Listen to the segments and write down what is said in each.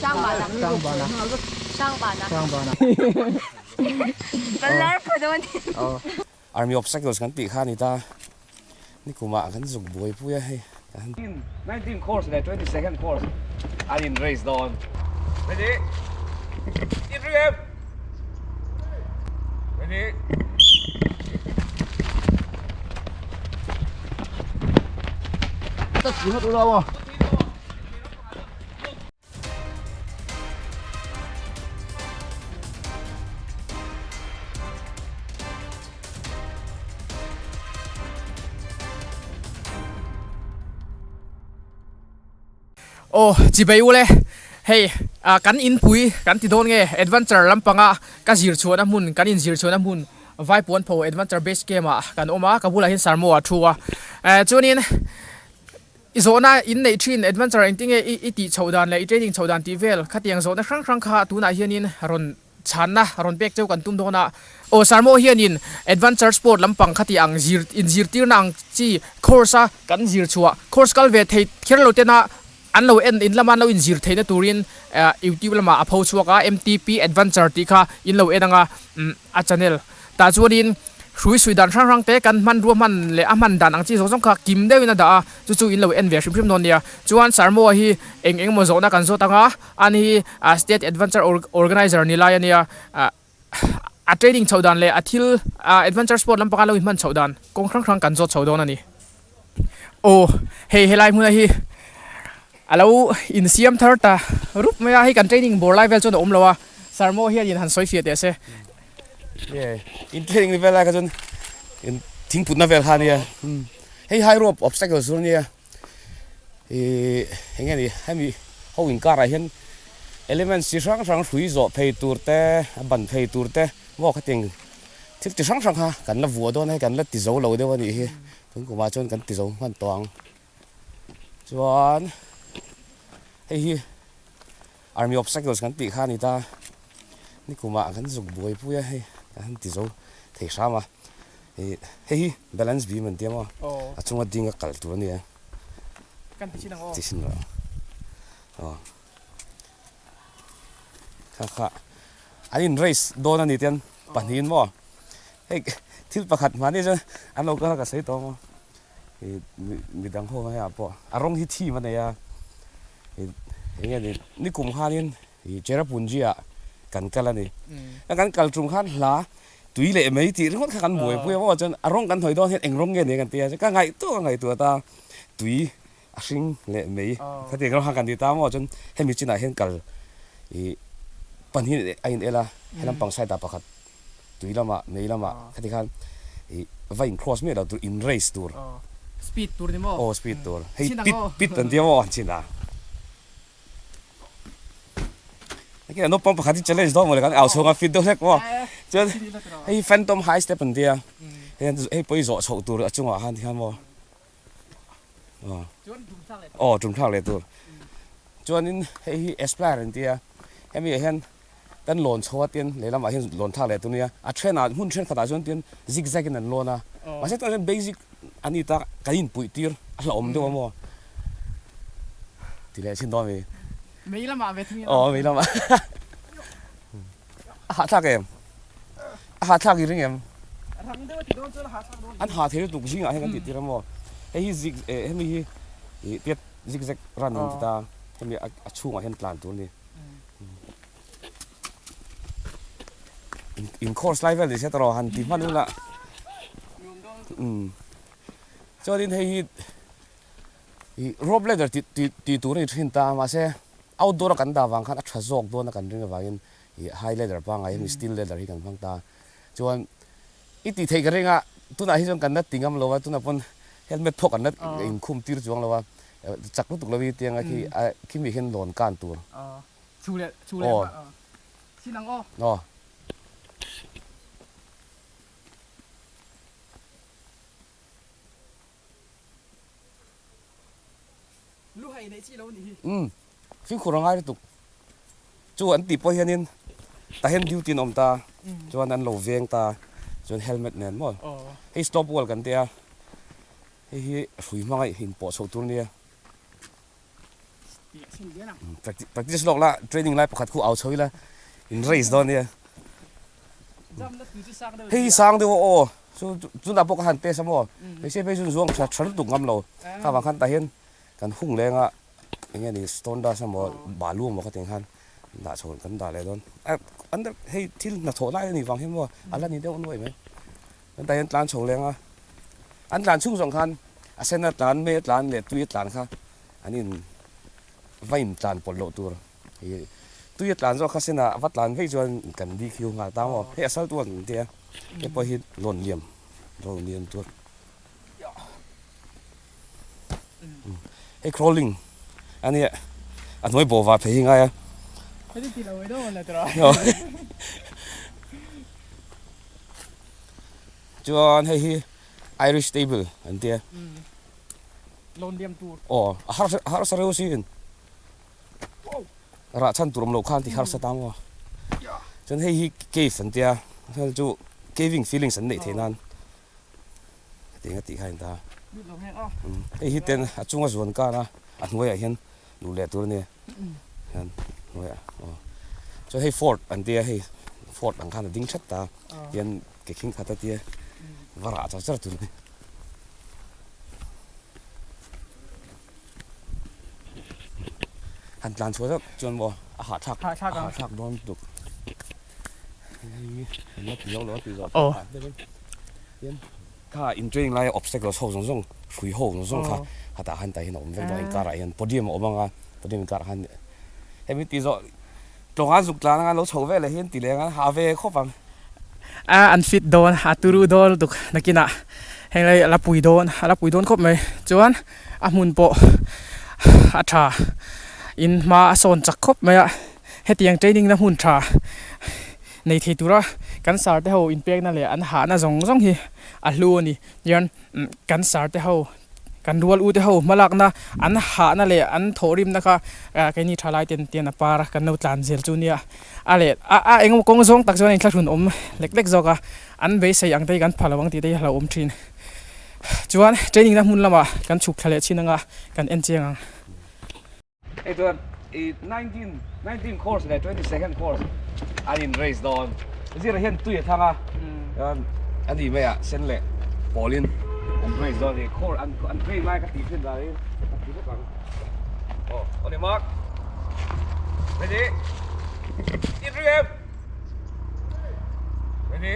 Sangbana. Sangbana. Sangbana. Sangbana. Balar pha dawn. Oh. Army obstacles kan tih kha a ni ta. Nikumah kan zuk buaipui a hei. 19 course leh 20 second course an in race dawn. Ready? In ring em? Ready? Aw chibei ule hei ah kan inpui kan ti dawn nge adventure lampanga ka zir chhuahna hmun kan inzir chhuahna hmun Vaipuanpho adventure base camp ah kan awm a ka bulah hian Sarmo a thu a eh chuanin I zawhna in neih thin adventure engtin nge i tih chhoh dan leh i training chhoh dan tih vel khatiang zawhna hrang hrang kha tunah hianin rawn chhanna rawn pek cheu kan tum dawn a. Aw Sarmo hianin adventure sport lampang khati ang zir inzirtirna ang chi course a kan zir chhuah course kal ve thei kher lo tena an lo en in lama an lo inzir theihna turin youtube lamah a pho chhuak a MTP adventure tih kha in lo en anga a channel tah chuanin hrui sui dan hrang hrang te kan hmanrua hman leh a hman dan ang chi zawng zawng kha kim deuhin a dah a chu chu in lo en ve hrim hrim dawn nia chuan Sarmoa hi eng eng emaw zawhna kan zawt anga ani hi ah state adventure organizer ni lai ania ah a training chhoh dan leh a thil ah adventure sport lampanga lo inhman chhoh dan kawng hrang hrang kan zawt chho dawn a ni aw hei helai hmuna hi a lo insiam thar ta rup mai a hei kan training bawr lai vel chuan a awm lo a Sarmo hianin han sawi fiah teh se. Nge in training ni vel lai kha chuan in thingputna vel kha ania hei high rope obstacle chu ania ih eng nge ni hemi ho inkarah hian elements chi hrang hrang hrui zawh phei tur te a ban phei tur te maw khatiang thil chi hrang hrang kha kan la vuah dawn a hei kan la ti zo lo deuh a nih hi tun kumah chuan kan ti zo hman tawh ang chuan hei hi. Army obstacles kan tih kha a ni ta, nikumah kan zuk buaipui a hei kan han ti zo thei hram a, ih hei hi balance beam an ti a maw a chunga ding a kal tur a nia, Kan ti chin ang aw. Ti chin rawh aw kha kha an in race dawn a ni tian pahnihin maw hei thil pakhat mahni chuan an lo kal a ka sawi tawh maw ih midang ho hei ah pawh a rawng hi thim a nei a. Eng nge ni nikum khanin ih Cherrapunji ah kan kal a ni. Kan kal tum khan hla tui leh mai tih ringawt kha kan buaipui a maw chuan a rawng kan hnawih dawn hian eng rawng nge ni kan ti a ka ngaihtuah ka ngaihtuah ta tui a hring leh mai khatiang rawng kha kan ti ta maw chuan hemi chinah hian kal ih pahnih a in el a helam pang side ah pakhat tui lamah mei lamah khati khan ih va in cross miah lo tur in race tur speed tur ni maw aw speed tur hei pit pit an tia maw an chin a hei naupang pakhat hi challenge dawn mawle kan au chhunga fit deuh hlek maw chuan hei phantom high step an tia hei pawh hi zawh chhoh tur a chungah khan tikhan maw aw tum thlak leh tur chuanin hei hi aspire an tia hemi ah hian Kan lawn chho a tin lehlamah hian lawn thlak leh tur nia, a thenah hmun thenkhatah chuan tin zig zag in an lawn a, mahse tunah chuan basic a ni ta kan inpuih tir a hlauhawm deuh a maw ti leh chin dawn mi. Mei lamah ve thung ila. Aw mei lamah a hahthlak em? A hahthlak i ring em? Rang deuh a ti dawn chuan a hahthlak dawn. An hah thei lutuk zingah hian kan tih tir a maw, hei hi zig eh hemi hi ih tiat zig zag run an ti ta, hemi a chhungah hian tlan tur a ni. In course lai vel ni se tawh han ti hman ula umm chuanin hei hi ih rope ladder tih tih tih tur a ni thin ta mahse outdoor a kan dah vang khan a tha zawk dawn a kan ring avangin ih high ladder pangngai hemi steel ladder hi kan hmang ta chuan i tih theih ka ring a tunah hi chuan kan la ti ngam lo a tunah pawn helmet pawh kan la inkhum tir chuang lo a chak lutuk lo hi tianga khi a khimi hian lawn kan tur. Chu leh chu leh mah sin ang aw. Aw. Lu hai neih chi lo nih hi. Umm fimkhur a ngai lutuk. Chu an tih pawh hianin tah hian duty an awm ta chuan an lo veng ta chuan helmet nen maw hei stop wall kan tia hei hi hrui hmanga inpawh chhoh tur nia. Practice lawk la training lai pakhat khu au chho ila in race dawn nia. Hei hi sang deuh a aw chu chunah pawh ka han test a maw hmeichhia phei chu zuang tha tha lutuk ngam lo kha vang khan tah hian kan hung leng a eng nge ni stone dust emaw balu emaw kha tiang khan dah chho kan dah leh dawn a under hei thil hnathawh lai a nih vang hian maw a la ni deuh nuai mai kan tah hian tlan chho leng a an tlan chhung zawng khan a sen a tlan mei a tlan leh tui a tlan kha an in va in tlan pawlh loh tur. Ih tui a tlan zawk kha sin a va tlan vei chuan kan di khiu nghal ta maw hei a sal tu an tia hei pawh hi lawn liam lawn liam tur hei crawling a nia a hnuai bawh var phei hi ngai a chuan hei hi irish table an tia aw a harsa reuh sin. Rah chhan tur awm loh khan ti harsa ta maw? Chuan hei hi cave an tia, chuan chu caving feelings an neih theih nan hetiang a tih kha a ni ta. Hei hi ten a chunga zuan kar a, a hnuaiah hian luh leh tur a nia, hian hnuaiah aw. Chuan hei fort an tia hei fort ang khan a ding that ta, tian ke khing khat a tia va rah char char tur a ni. Han tlan chhuah zauh chuan maw a hahthlak a hahthlak dawn lutuk kha in training laia obstacles ho zawng zawng hrui ho zawng zawng kha khatah khan tah hian a awm vek dawn a inkarah hian podium a awm ang a podium inkarah khan hemi tih zawh Tlawnga zuk tlan anga lo chho vel ah hian ti leng a ha ve khawp ang. A an fit dawn a turu dawn lutuk nakinah heng lai a la pui dawn a la pui dawn khawp mai chuan a hmun pawh a tha in hma a sawn chak khawp mai a hetiang training na hmun tha nei thei tura kan sir te ho inpekna leh an hahna zawng zawng hi a hlu a ni tichuan kan sir te ho. Kan rual ute ho hmalakna an hahna leh an thawhrimna kha keini thalai ten tian a par a kan lo tlan zel chu nia. A leh a a engemaw kawng zawng tak chuan a inthlahrun awm lek lek zawk a, an beisei ang te hi kan pha lo ang tih te hi a hlauhawm thin. Chuan training na hmun lamah kan chhuk thla leh chin anga kan en chiang ang. Hei chuan i 19 19 course leh 22nd course an in race dawn. Zira hian tui a thang a, chuan a ni mai ah sen leh pawlin an race dawn a ni. Course an an train lai ka tih thin danin ka ti bawk ang. Aw aw ni Mark. Ready? In ring em? Ready?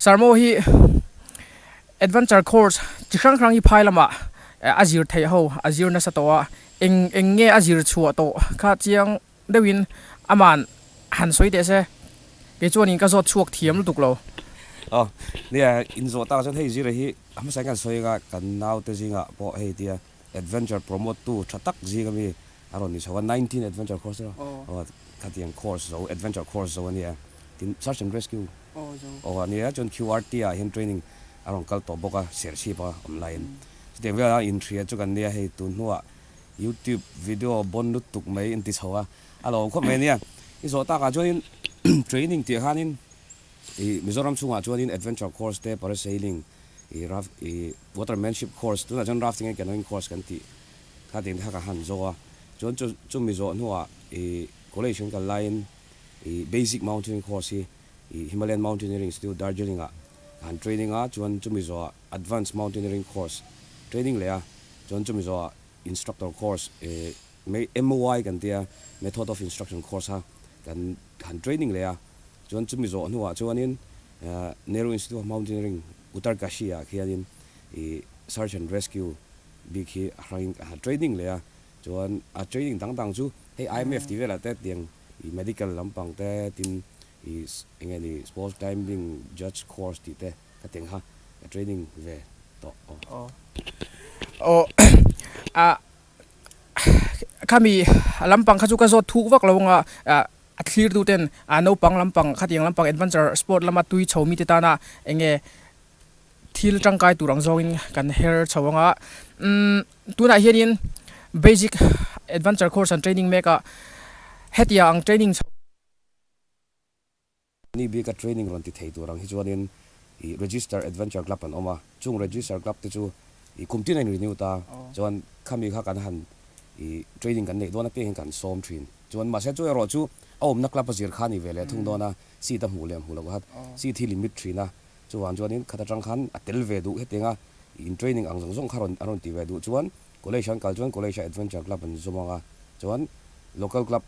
Sarmo hi adventure course chi hrang hrang hi phai lamah a zir theih ho a zir nasa tawh a eng eng nge a zir chhuah tawh kha chiang deuhin aman han sawi teh se kei chuanin ka zawt chhuak thiam lutuk lo. Aw nia inzawh tak chuan hei zira hi a hmasa in kan sawi anga kan naute zingah pawh hei tia adventure promote tu tha tak zing ami a rawn ni chho a 19 adventure course emaw aw khatiang course zo adventure course zo a nia tin search and rescue aw a nia chuan QRT ah hian training a rawn kal tawh bawk a serchhip a awm laiin chutiang velah inhria chu kan nia hei tun hnuah Youtube video bon lutuk mai in ti chho a, a lo awm khawp mai ania. I zawh takah chuanin training tih khanin ih Mizoram chhungah chuanin adventure course te, parasailing, ih raft ih watermanship course tunah chuan rafting and canoeing course kan tih kha tih te kha ka han zawh a. Chuan chu chumi zawh hnuah ih college kan kal laiin. ih basic mountaineering course hi ih Himalayan Mountaineering Institute Darjeeling ah ka han training a, chuan chumi zawhah advance mountaineering course training leh a, chuan chumi zawhah instructor course ih MOI kan tia method of instruction course a kan han training leh a, chuan chumi zawh hnuah chuanin Nehru Institute of Mountaineering Uttarkashi ah khianin ih search and rescue bik hi a hrangin ka han training leh a, chuan a training dang dang chu hei IMF tih velah te tiang ih medical lampang te tin ih eng nge ni sports climbing judge course tih te ka teng kha ka training ve tawh aw. Aw ah khami lampang kha chu ka zawt thuk vak lo anga ah a thlir tu ten ah naupang lampang khatiang lampang adventure sport lama tui chho mite tana eng nge thil tangkai tur ang zawngin kan her chho anga umm tunah hianin basic adventure course an training mek a hetiang ang training chho. Ni bika training rawn ti thei tur ang hi chuanin ih register adventure club an awm a, chung register club te chu ih kum tin a in renew ta chuan khami kha kan han ih training kan neih dawn apiang hian kan sawm thin chuan mahse chu erawh chu a awmna club a zir kha a ni ve leh thung dawn a, seat a hmuh leh hmuh loh kha seat hi limit thin a, chuvang chuanin khat atang khan a tel ve duh hetiang a in training ang zawng zawng kha rawn a rawn ti ve duh chuan college an kal chuan college a adventure club an zawm ang a chuan local club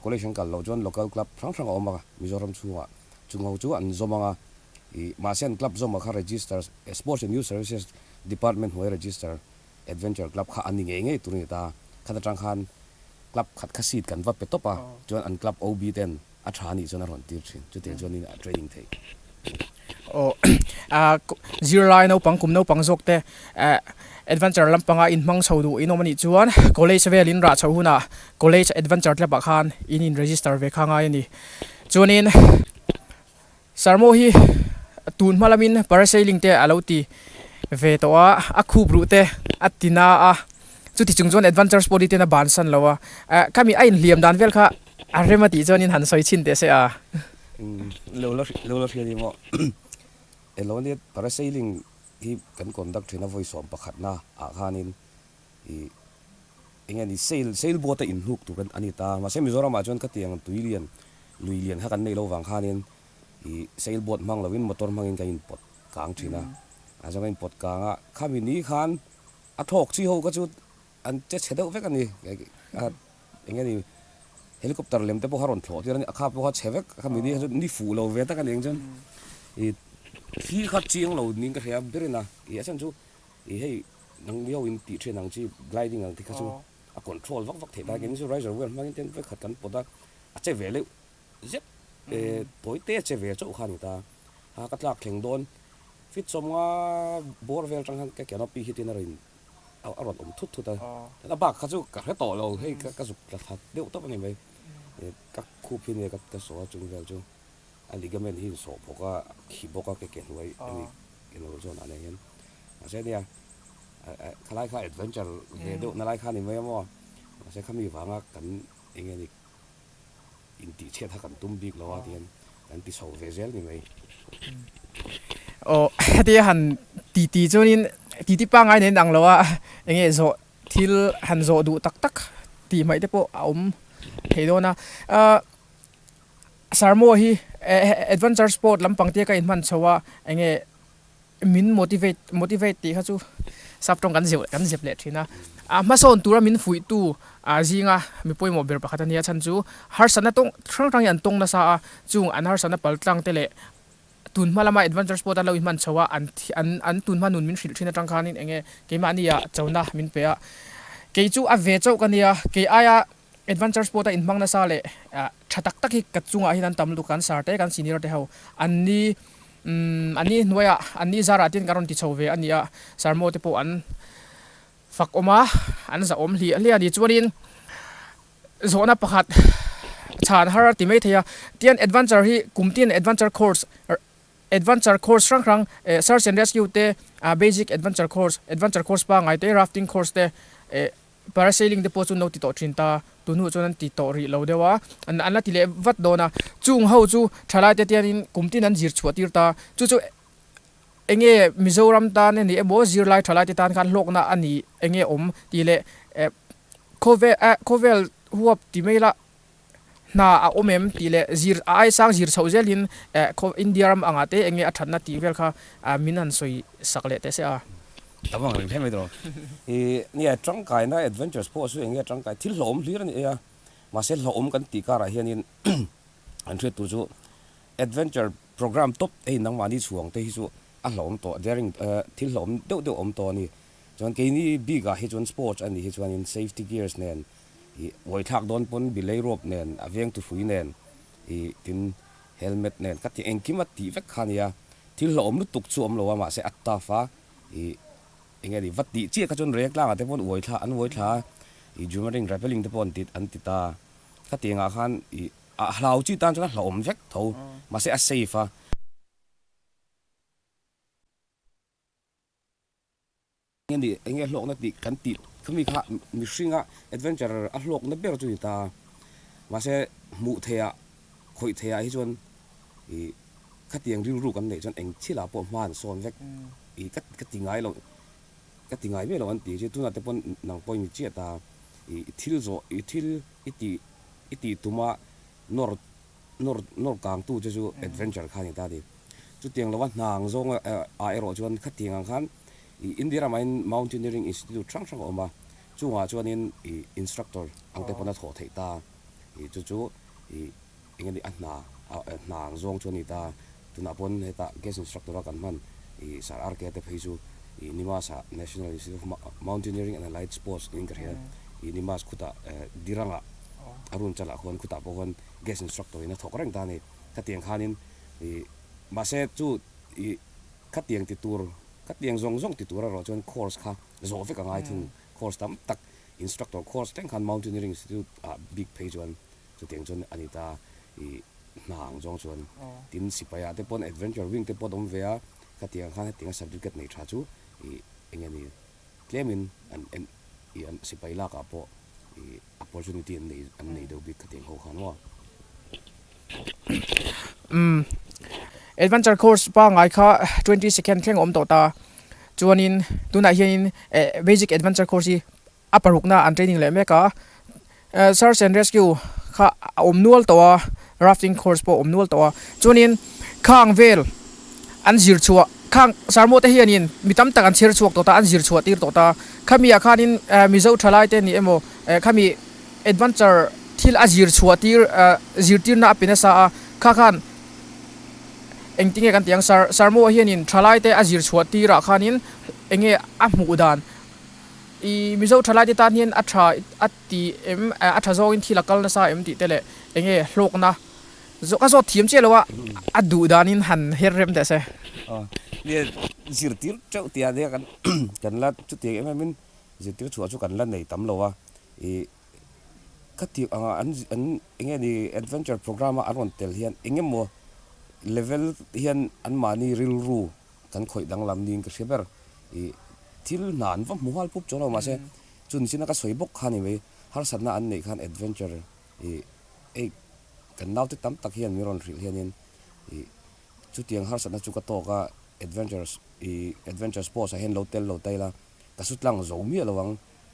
College an kal loh chuan local club hrang hrang a awm a, Mizoram chhungah chung ho chu an zawm ang a, ih mahse an club zawmah kha register Sports and Youth Services Department hnuaia register Adventure Club kha an ni ngei ngei tur a ni ta. Khat atang khan club khat kha seat kan va pe tawp a, chuan an club OB ten a tha anih chuan a rawn tir thin, chutiang chuan in a training thei. Aw zirlai naupang kum naupang zawk te adventure lampanga inhmang chho duh in awm anih chuan college vel in rah chhoh hunah College Adventure Club ah khan in in register ve kha ngai a ni. Chuanin Sarmo hi tun hma lamin parasailing te a lo ti ve tawh a, a khup ruh te a ti na a, chuti chung chuan adventure sport hi ten a bansan lo a, khami a inhliam dan vel kha a rem a tih chuanin han sawi chhin teh se a. Lo la lo la hria ni maw? Elo nia parasailing hi kan conduct thin a vawi 11 na ah khanin ih Eng nge ni sail sail boat a inhnuk tur a ni ta. Mahse Mizoram ah chuan khatiang tui lian lui lian kha kan nei lo vang khanin ih sail boat hmang lovin motor hmangin kan inpawt kang thin a. A chuan kan inpawt kang a, khami ni khan a thawk chi ho kha chu an che chhe deuh vek a ni. Eng nge ni helicopter lem te pawh kha rawn thlawh tir a ni, a kha pawh kha chhe vek khami ni kha chu ni fuh lo ve tak a ni ang chuan ih thli kha chiang lo niin ka hria berin a ih a chhan chu Ih hei nang miau in tih then ang chi gliding ang te kha chu a control vak vak theih ta keini chu riser wheel hmangin ten vekhat kan pawt a, a che ve leuh zet eh tawi te a che ve chauh kha a ni ta. Ha ka tlak thleng dawn fit sawmnga bawr vel atang khan ka canopy hi tin a rawn a rawn awm thut thut a, a bak kha chu ka hre tawh lo hei ka zuk tla thla deuh tawp a ni mai ka khup hi nia ka saw a chung vel chu. A ligament hi insawh bawk a, a khi bawk a, ke ke hnuai a ni emaw zawn ah nen hian. Mahse nia, khalai kha adventure ve deuh na lai kha a ni mai a maw. Mahse khami vanga kan eng nge ni intih chhiat kha kan tum bik lo a tihian kan ti chho ve zel ni mai. Aw hetia han titi chuanin titi pangngai nen ang lo a, eng nge zawh thil han zawh duh tak tak tih hmaih te pawh a awm thei dawn a. Sarmo hi adventure sport lampang te ka inhman chho a, enge min motivate motivate tih kha chu sap tawng kan zeuh kan zep leh thin a, a hmasawn tura min fuihtu ah zinga mi pawimawh ber pakhat a nia chhan chu harsatna tawng hrang hrang hi an tawng nasa a, chung an harsatna pal tlang te leh tun hma lama adventure sport a lo inhman chho a, an an an tun hma nun min hrilh thin atang khanin enge keimahni ah chona min pe a, kei chu a ve chauh ka nia kei aia Adventure sport a inhmang nasa leh tha tak tak hi ka chungah hian an tam lutuk kan sir te kan senior te ho an ni umm an ni hnuaiah an ni zarah te hian kan rawn ti chho ve a ni a sermon te pawh an fak awm a an zahawm hliah hliah a ni chuanin zawhna pakhat chhan har a ti mai thei a tian adventure hi kum tin adventure course adventure course hrang hrang eh search and rescue te ah basic adventure course adventure course pangngai te rafting course te eh. Parasailing te pawh chu an lo ti tawh thin ta, tun hnuah chuan an ti tawh rih lo deuh a, an la ti leh vat dawn a, chung ho chu thalai te tianin kum tin an zir chhuah tir ta, chu chu eng nge Mizoram tan a ni emaw zirlai thalai te tan khan hlawkna a ni eng nge awm tih leh khawvel eh khawvel huap ti mai la. Hna a awm em tih leh zir a aisang zir chhoh zelin eh khaw India ram angah te enge a thatna tih vel kha min han sawi sak leh teh se a. Tam ang reng hle mai tawh. I nia tangkaina adventures pawh chu enge tangkai thil hlauhawm hlir a ni a, mahse hlauhawm kan tih karah hianin an hriat tur chu adventure program top hei nangmahni chhuang te hi chu a hlauhawm tawh daring thil hlauhawm deuh deuh a awm tawh a ni. Chuan keini bikah hi chuan sports a nih hi chuanin safety gears nen Ih uaithlak dawn pawn bilei ruap nen a veng tuhrui nen ih tin helmet nen ka ti engkim a tih vek kha ania thil hlauhawm lutuk chu awm lo a mahse a tough a ih eng nge ni va tih chiah kha chuan reng tlangah te pawn uaithla an uaithla a ih jumaring rappelling te pawh an ti an ti ta khatiang ah khan ih a hlau chi tan chuan a hlauhawm vek tho mahse a safe a. Enge ni, enge hlawkna tih kan tih khami kha mihringa adventure a hlawkna ber chu ni ta. Mahse hmuh theihah, khawih theihah hi chuan ih khatiang rilru kan neih chuan eng thilah pawh hma an sawn vek. Ih ka ka ti ngai lo, ka ti ngai miah lo an tih chu tunah te pawn nang pawhin i chiah ta. Ih thil zawh, i thil i tih i tih tuma nawr nawr nawr kangtu che chu adventure kha a ni ta a ni. Chutiang lova hna ang zawng ah erawh chuan khatiang ang khan Ih India ramah hian Mountaineering Institute hrang hrang a awm a, chungah chuanin ih instructor ang te pawn a thawh theih ta. Ih chu chu ih eng nge ni a hna hna ang zawng chu a ni ta. Tunah pawn hetah guest instructor a kan hman ih Sir RK te phei chu ih NIMAS ah National Institute of Mountaineering and Allied Sports niin ka hria. Ih NIMAS khutah Dirangah Arunchalah khuan khutah pawh khuan guest instructor in a thawk reng ta a ni. Khatiang khanin ih mahse chu ih Khatiang ti tur, khatiang zawng zawng ti tur erawh chuan course kha zawh vek a ngai thung. Course tam tak, instructor course thleng khan Mountaineering Institute ah bik phei chuan chutiang chuan a ni ta i hna ang zawng chuan. Tin, sipai ah te pawn adventure wing te pawh an awm ve a, khatiang khan hetiang a certificate nei tha chu i eng nge ni tlemin an en i an sipai lak ah pawh i opportunity an nei an nei deuh bik khatiang ho khan maw. Umm adventure course pangngai kha 20 second thleng a awm tawh ta chuanin tunah hianin eh basic adventure course hi a parukna an training leh mek a eh search and rescue kha a awm nual tawh a rafting course pawh a awm nual tawh a chuanin khang vel an zir chhuah khang sarmawh te hianin mi tam tak an chher chhuak tawh ta an zir chhuah tir tawh ta khami ah khanin eh mizo thalai te ni emaw eh khami Adventure thil a zir chhuah tir zirtirna a pe nasa a, kha khan engtinge kan tih ang sir Sarmo hianin thalai te a zir chhuah tirah khanin enge a hmuh dan ih Mizo thalai te tan hian a tha a ti em a tha zawngin thil a kal nasa em tih te leh enge hlawkna zawh ka zawt thiam chiah lo a a duh danin han her rem teh se. Aw nia zirtir teuh tih ah nia kan kan la chutiang em em in zirtir chhuah chu kan la nei tam lo a. Ih ka tih anga an an eng nge ni adventure programme a an rawn tel hian eng emaw level hian an mahni rilru kan khawih danglam niin ka hria ber. Ih thil hna an va hmu nghal pup chuang lo mahse chun china ka sawi bawk kha ni mai harsatna an neih khan adventure ih ei kan naute tam tak hian min rawn hrilh hianin ih chutiang harsatna chu ka tawk a adventure ih adventure sports ah hian lo tel lo ta ila ka su tlang zo miah lo ang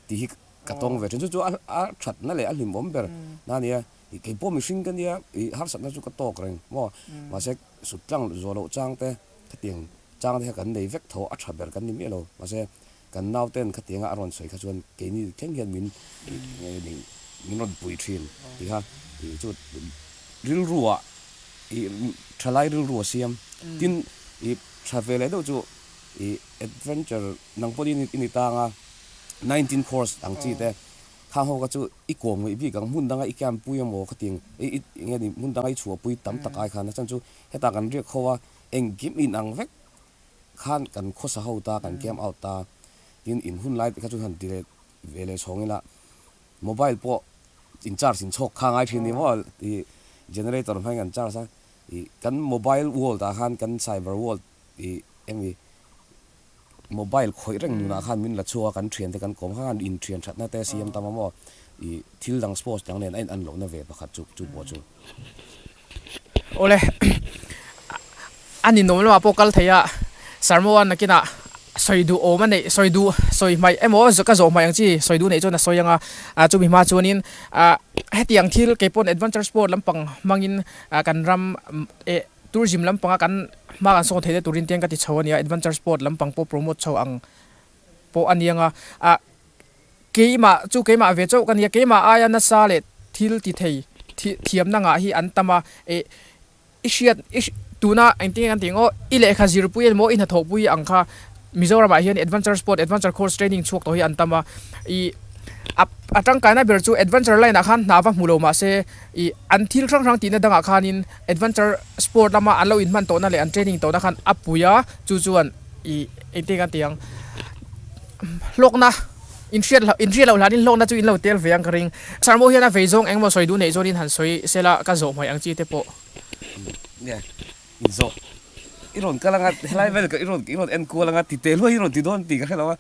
tih hi ka tawng ve thin. Chu chu a thatna leh a hlimawm ber na a nia. Ih kei pawh mihring ka nia, ih harsatna chu ka tawk reng maw. Mahse sut tlang zawh loh chang te, khatiang chang te kha kan nei vek tho, a tha ber kan ni miah lo. Mahse kan nauten khatianga a rawn sawi kha chuan keini thleng hian min min rawn pui thin tih kha ih chu rilruah ih thalai rilru a siam. Tin, ih tha ve leh deuh chu ih adventure nang pawhin i ni tang a. 19 course ang chi te khang ho kha chu i kawm ngaih bik ang hmun danga i camp pui emaw khatiang i i eng nge ni hmun danga i chhuah pui tam tak ai khan a chhan chu hetah kan riak ho a engkim in ang vek khan kan khawsa ho ta kan camp out ta tin in hun lai te kha chu han ti leh ve leh chhawng ila mobile pawh in charge in chhawk kha ngai thin ni maw i generator hmangin kan charge a i kan mobile world ah khan kan cyber world i eng i Mobile khawih reng nunah khan min la chhuak a, kan thiante kan kawm kha khan in thian thatna te siam tam a maw? Ih thil dang sports dang nen a in an lohna ve pakhat chu chu pawh chu. Awle, a ninawm lamah pawh kal thei a, Sarmoa nakinah sawi duh awm a neih sawi duh sawi hmaih emaw ka zawh hmaih ang chi sawi duh neih chuan a sawi ang a ah chumi hma chuanin ah hetiang thil kei pawn adventure sport lampang hmangin ah kan ram eh tourism lampanga kan hma kan sawn theihna turin te hian ka ti chho a nia adventure sport lampang pawh promote chho ang pawh a nia nga ah keimah chu keimah ve chauh ka nia keimah aia nasa leh thil ti thei thiamna ngah hi an tam a eh I hriat, i tuna engtin nge kan tih ang aw, i lehkha zirpui emaw i hnathawhpui ang kha Mizoramah hian adventure sport, adventure course training chhuak tawh hi an tam a, i a a tangkaina ber chu adventure line ah khan hna va hmu lo mahse i an thil hrang hrang tihna dangah khanin adventure sport lama an lo inhman tawhna leh an training tawhna khan a pui a, chu chuan i engtin nge kan tih ang hlawkna. Inhriat loh, inhriat loh hlanin hlawkna chu in lo tel ve ang ka ring. Sarmo hian a vei zawng engmaw sawi duh neih chuanin han sawi sela ka zawh hmaih ang chi te pawh. Nia, inzawh i rawn kal anga helai vel i rawn i rawn en kual anga ti teh luai i rawn ti dawn tih ka hre lo a,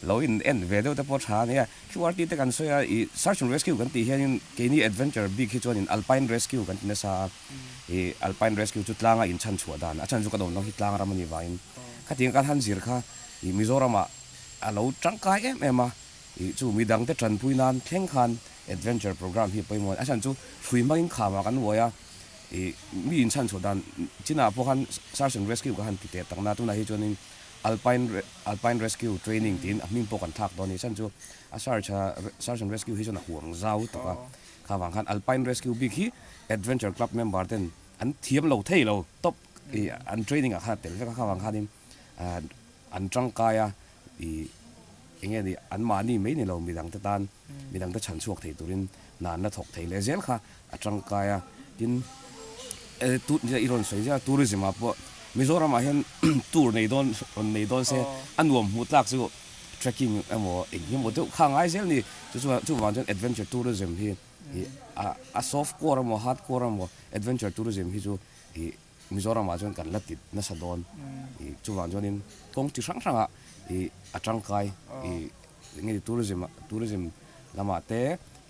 lo in en ve deuh te pawh tha a nia. QRT te kan sawi a, i search and rescue kan tih hianin keini adventure bik hi chuanin alpine rescue kan ti nasa a, i alpine rescue chu tlanga inchhan chhuah dan, a chhan chu ka dawm lo hi tlang ram a nih vangin khatiang kan han zir kha i Mizoramah A lo tangkai em em a, ih chu midangte tanpui nan thleng khan adventure programme hi a pawimawh a ni. A chhan chu hrui hmangin khamah kan uai a, ih mi inchhan chhuah dan chinah pawh khan search and rescue ka han ti teh tak na, tunah hi chuanin alpine alpine rescue training tiin a hming pawh kan thlak dawn a ni. A chhan chu a search a search and rescue hi chuan a huang zau tuk a, kha vang khan alpine rescue bik hi adventure club member ten an thiam lo thei lo tawp ih an training ah khan a tel vek a, kha vang khanin An tangkai a, i eng nge ni, anmahni mai ni lo midangte tan, midangte chhan chhuak thei turin hna an la thawk thei leh zel kha a tangkai a. Tin, tu i rawn sawi zel a, tourism ah pawh Mizoram ah hian tour nei dawn rawn nei dawn se a nuam hmuh tlak chu trekking emaw eng emaw deuh kha a ngai zel ni. Chu chuan chuvang chuan adventure tourism hi a soft core emaw hard core emaw adventure tourism hi chu i Mizoramah chuan kan la tit nasa dawn i chuvang chuanin kawng chi hrang hrangah i a tangkai i eng nge tourism ah tourism lamah te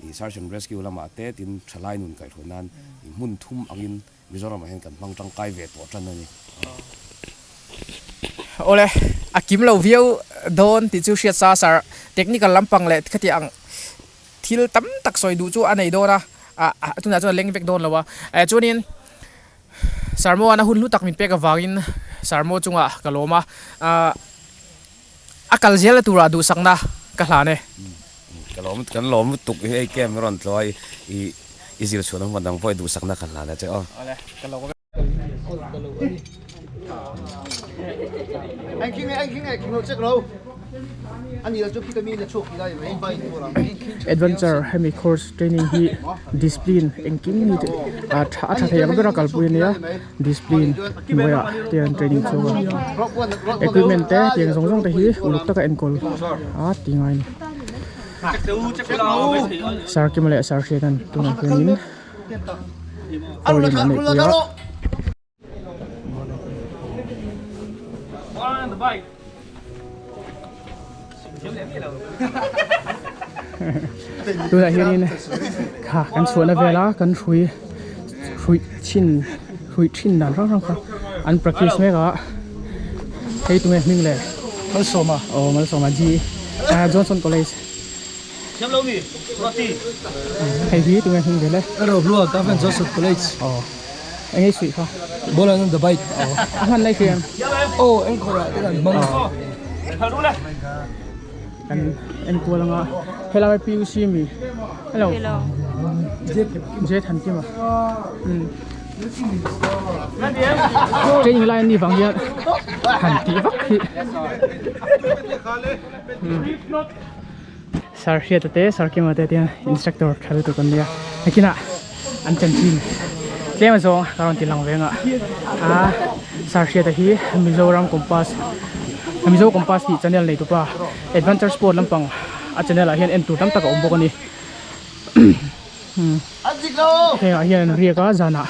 i search and rescue lamah te tin thalai nun kaihhruai nan i hmun thum angin Mizoramah hian kan hmang tangkai ve tawh tan a ni. Awle, a kim lo viau dawn tih chu hriat sa sir, technical lampang leh khati ang thil tam tak sawi duh chu a nei dawn a, ah tunah chuan a leng vek dawn lo a, chuanin Sarmoan a hun hlu tak min pek avangin Sarmo chungah ka lawm a, a kal zel na turah duhsakna ka hlan e. Ka lawm kan lawm lutuk hi hei camp rawn tlaw a i i zir chhuahna hmun dang pawh i duhsakna ka hlan a che aw. Awle ka lawm e. Adventure hemi course training hi discipline engkim hi a tha a tha thei ang ber a kalpui a nia discipline hnuaiah te an training chhuak a equipment te tiang zawng zawng te hi uluk taka enkawl a ti ngai a ni sir kima leh sir hriat an tunah hianin hall in an neihpui a. Tunah hianin kha kan chhuahna vela kan hrui hrui chhin hrui thin dan hrang hrang kha an practice mek a hei tunge hming le Malsawma aw Malsawma G Johnson College hei hi tunge hming ve le Rohlua Government Johnson College aw eng ei suih kha Ball on the bike aw a hman lai hriam aw eng khawrah te kan hmang kan en kual anga helai PUC mi hello J Thankima training lai an nih vang hian han tih vak hi Sir Hriata te Sir Kima te tiang instructor tha lutuk an nia nakinah an chanchin tlem azawng ka rawn ti lang ve anga a Sir Hriata hi Mizoram Compass Mizo Compass tih channel nei tupa adventure sport lampang a channel ah hian en tur tam tak a awm bawk a ni hengah hian an riak a zanah.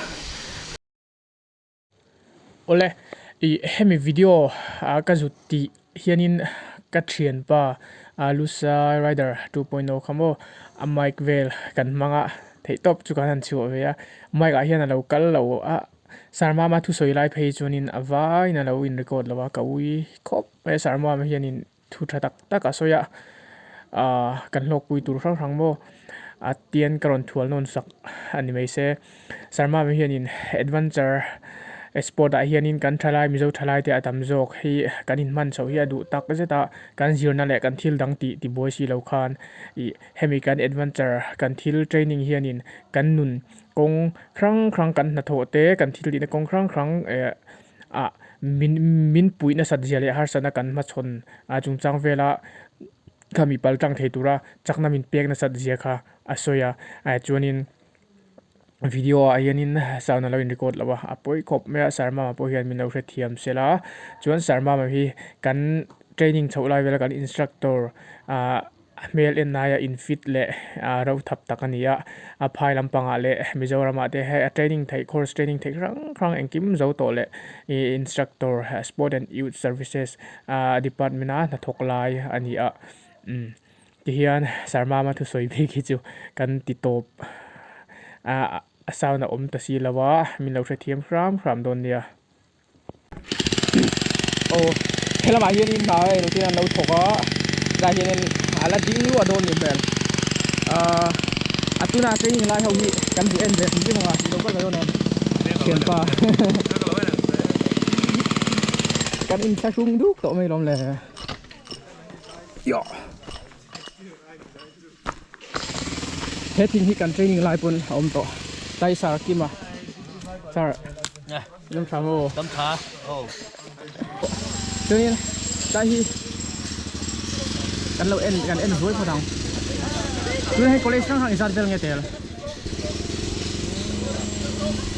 Awle ih hemi video ah ka zut tih hianin ka thianpa Lusa rider 2.0 kha maw a mic vel kan hmang a theihtawp chu kan han chhuah ve a mic ah hian a lo kal lo a. Sarmama thusawi lai phei chuanin a vaiin a lo in record lo a ka ui khawp mai a Sarmama hianin thu tha tak tak a sawi a ahh kan hlawkpui tur hrang hrang maw a tian ka rawn thual nawn sak a ni mai se Sarmama hianin adventure sport ah hianin kan thalai mizo thalai te a tam zawk hi kan inhman chhoh hi a duh tak zet a kan zirna leh kan thil dang tih tibuai si lo khan ih hemi kan adventure kan thil training hianin kan nun kawng hrang hrang kan hnathawh te kan thil tihna kawng hrang hrang eh ah min min puih nasat zia leh harsatna kan hmachhawn a chungchang vela khami pal tlang thei tura chakna min pek nasat zia kha a sawi a ah chuanin video ah hianin sound a lo in record lo a a pawi khawp mai a Sarmama pawh hian min lo hrethiam sela chuan Sarmama hi kan training chhoh lai vela kan instructor ah. A hmel en aia in fit leh ah ro thap tak a ni a, a phai lampangah leh Mizoramah te hei a training theih course training theih hrang hrang engkim zo tawh leh ih instructor sport and youth services ah department a hnathawk lai a ni a umm tihian Sarmama thusawi bik hi chu kan ti tawp ah a sound a awm ta si lo a min lo hrethiam hram hram dawn nia. Aw helamah hianin hna hei lo tin an lo thawk a tlaiah hianin a la ding luah dawn ni hmel ahh a tuna training lai ho hi kan duh en ve hrim hrim ang a ilo kal ve dawn em thianpa kan inthlahrung duk tawh mai lawm le yawh he thing hi kan training lai pawn a awm tawh tlai sar kima sar Lam tha maw? Lam tha. Oh. Chuanin tlai hi kan lo en kan en zuai phawt ang. Tun hei college hrang hrang inzat vel nge tel?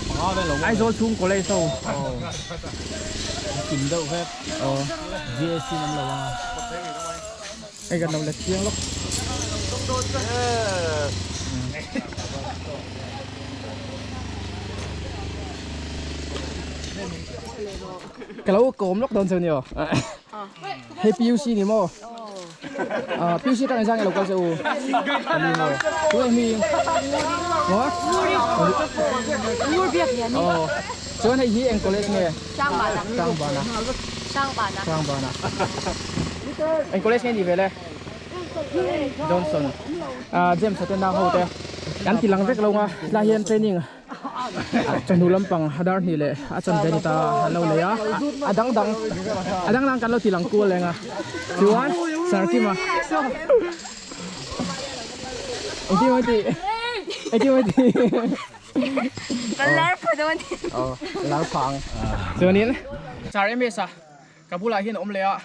Panga vel lo. Aizawl chhung college ho. Oh. Kim deuh vek. Oh. GSC nam lo anga. Hei kan lo la chiang lawk. Ka lo kawm lawk dawn cheu ni aw. Hei PUC ni maw? Ah PUC tang zang lo kal che u. Ani maw? Tu ai mi. Maw? Ngur biak hian ni. Oh. Chuan hei hi eng college nge? Sangbana. Sangbana. Sangbana. Sangbana. Eng college nge ni ve le? Johnson. Ah James te nang ho te. Kan ti lang vek lo nga. Tlai hian training chawhnu lampang a dar hnih leh a chan ve ni ta an lo nei a. A dang dang a dang dang kan lo ti lang kual leng a. Chuan Sir Kima. Engtin maw i tih? Engtin maw i tih? Kan lar pha dawn. Aw lar pha ang. Chuanin Sir MS a ka bulah hian a awm leh a.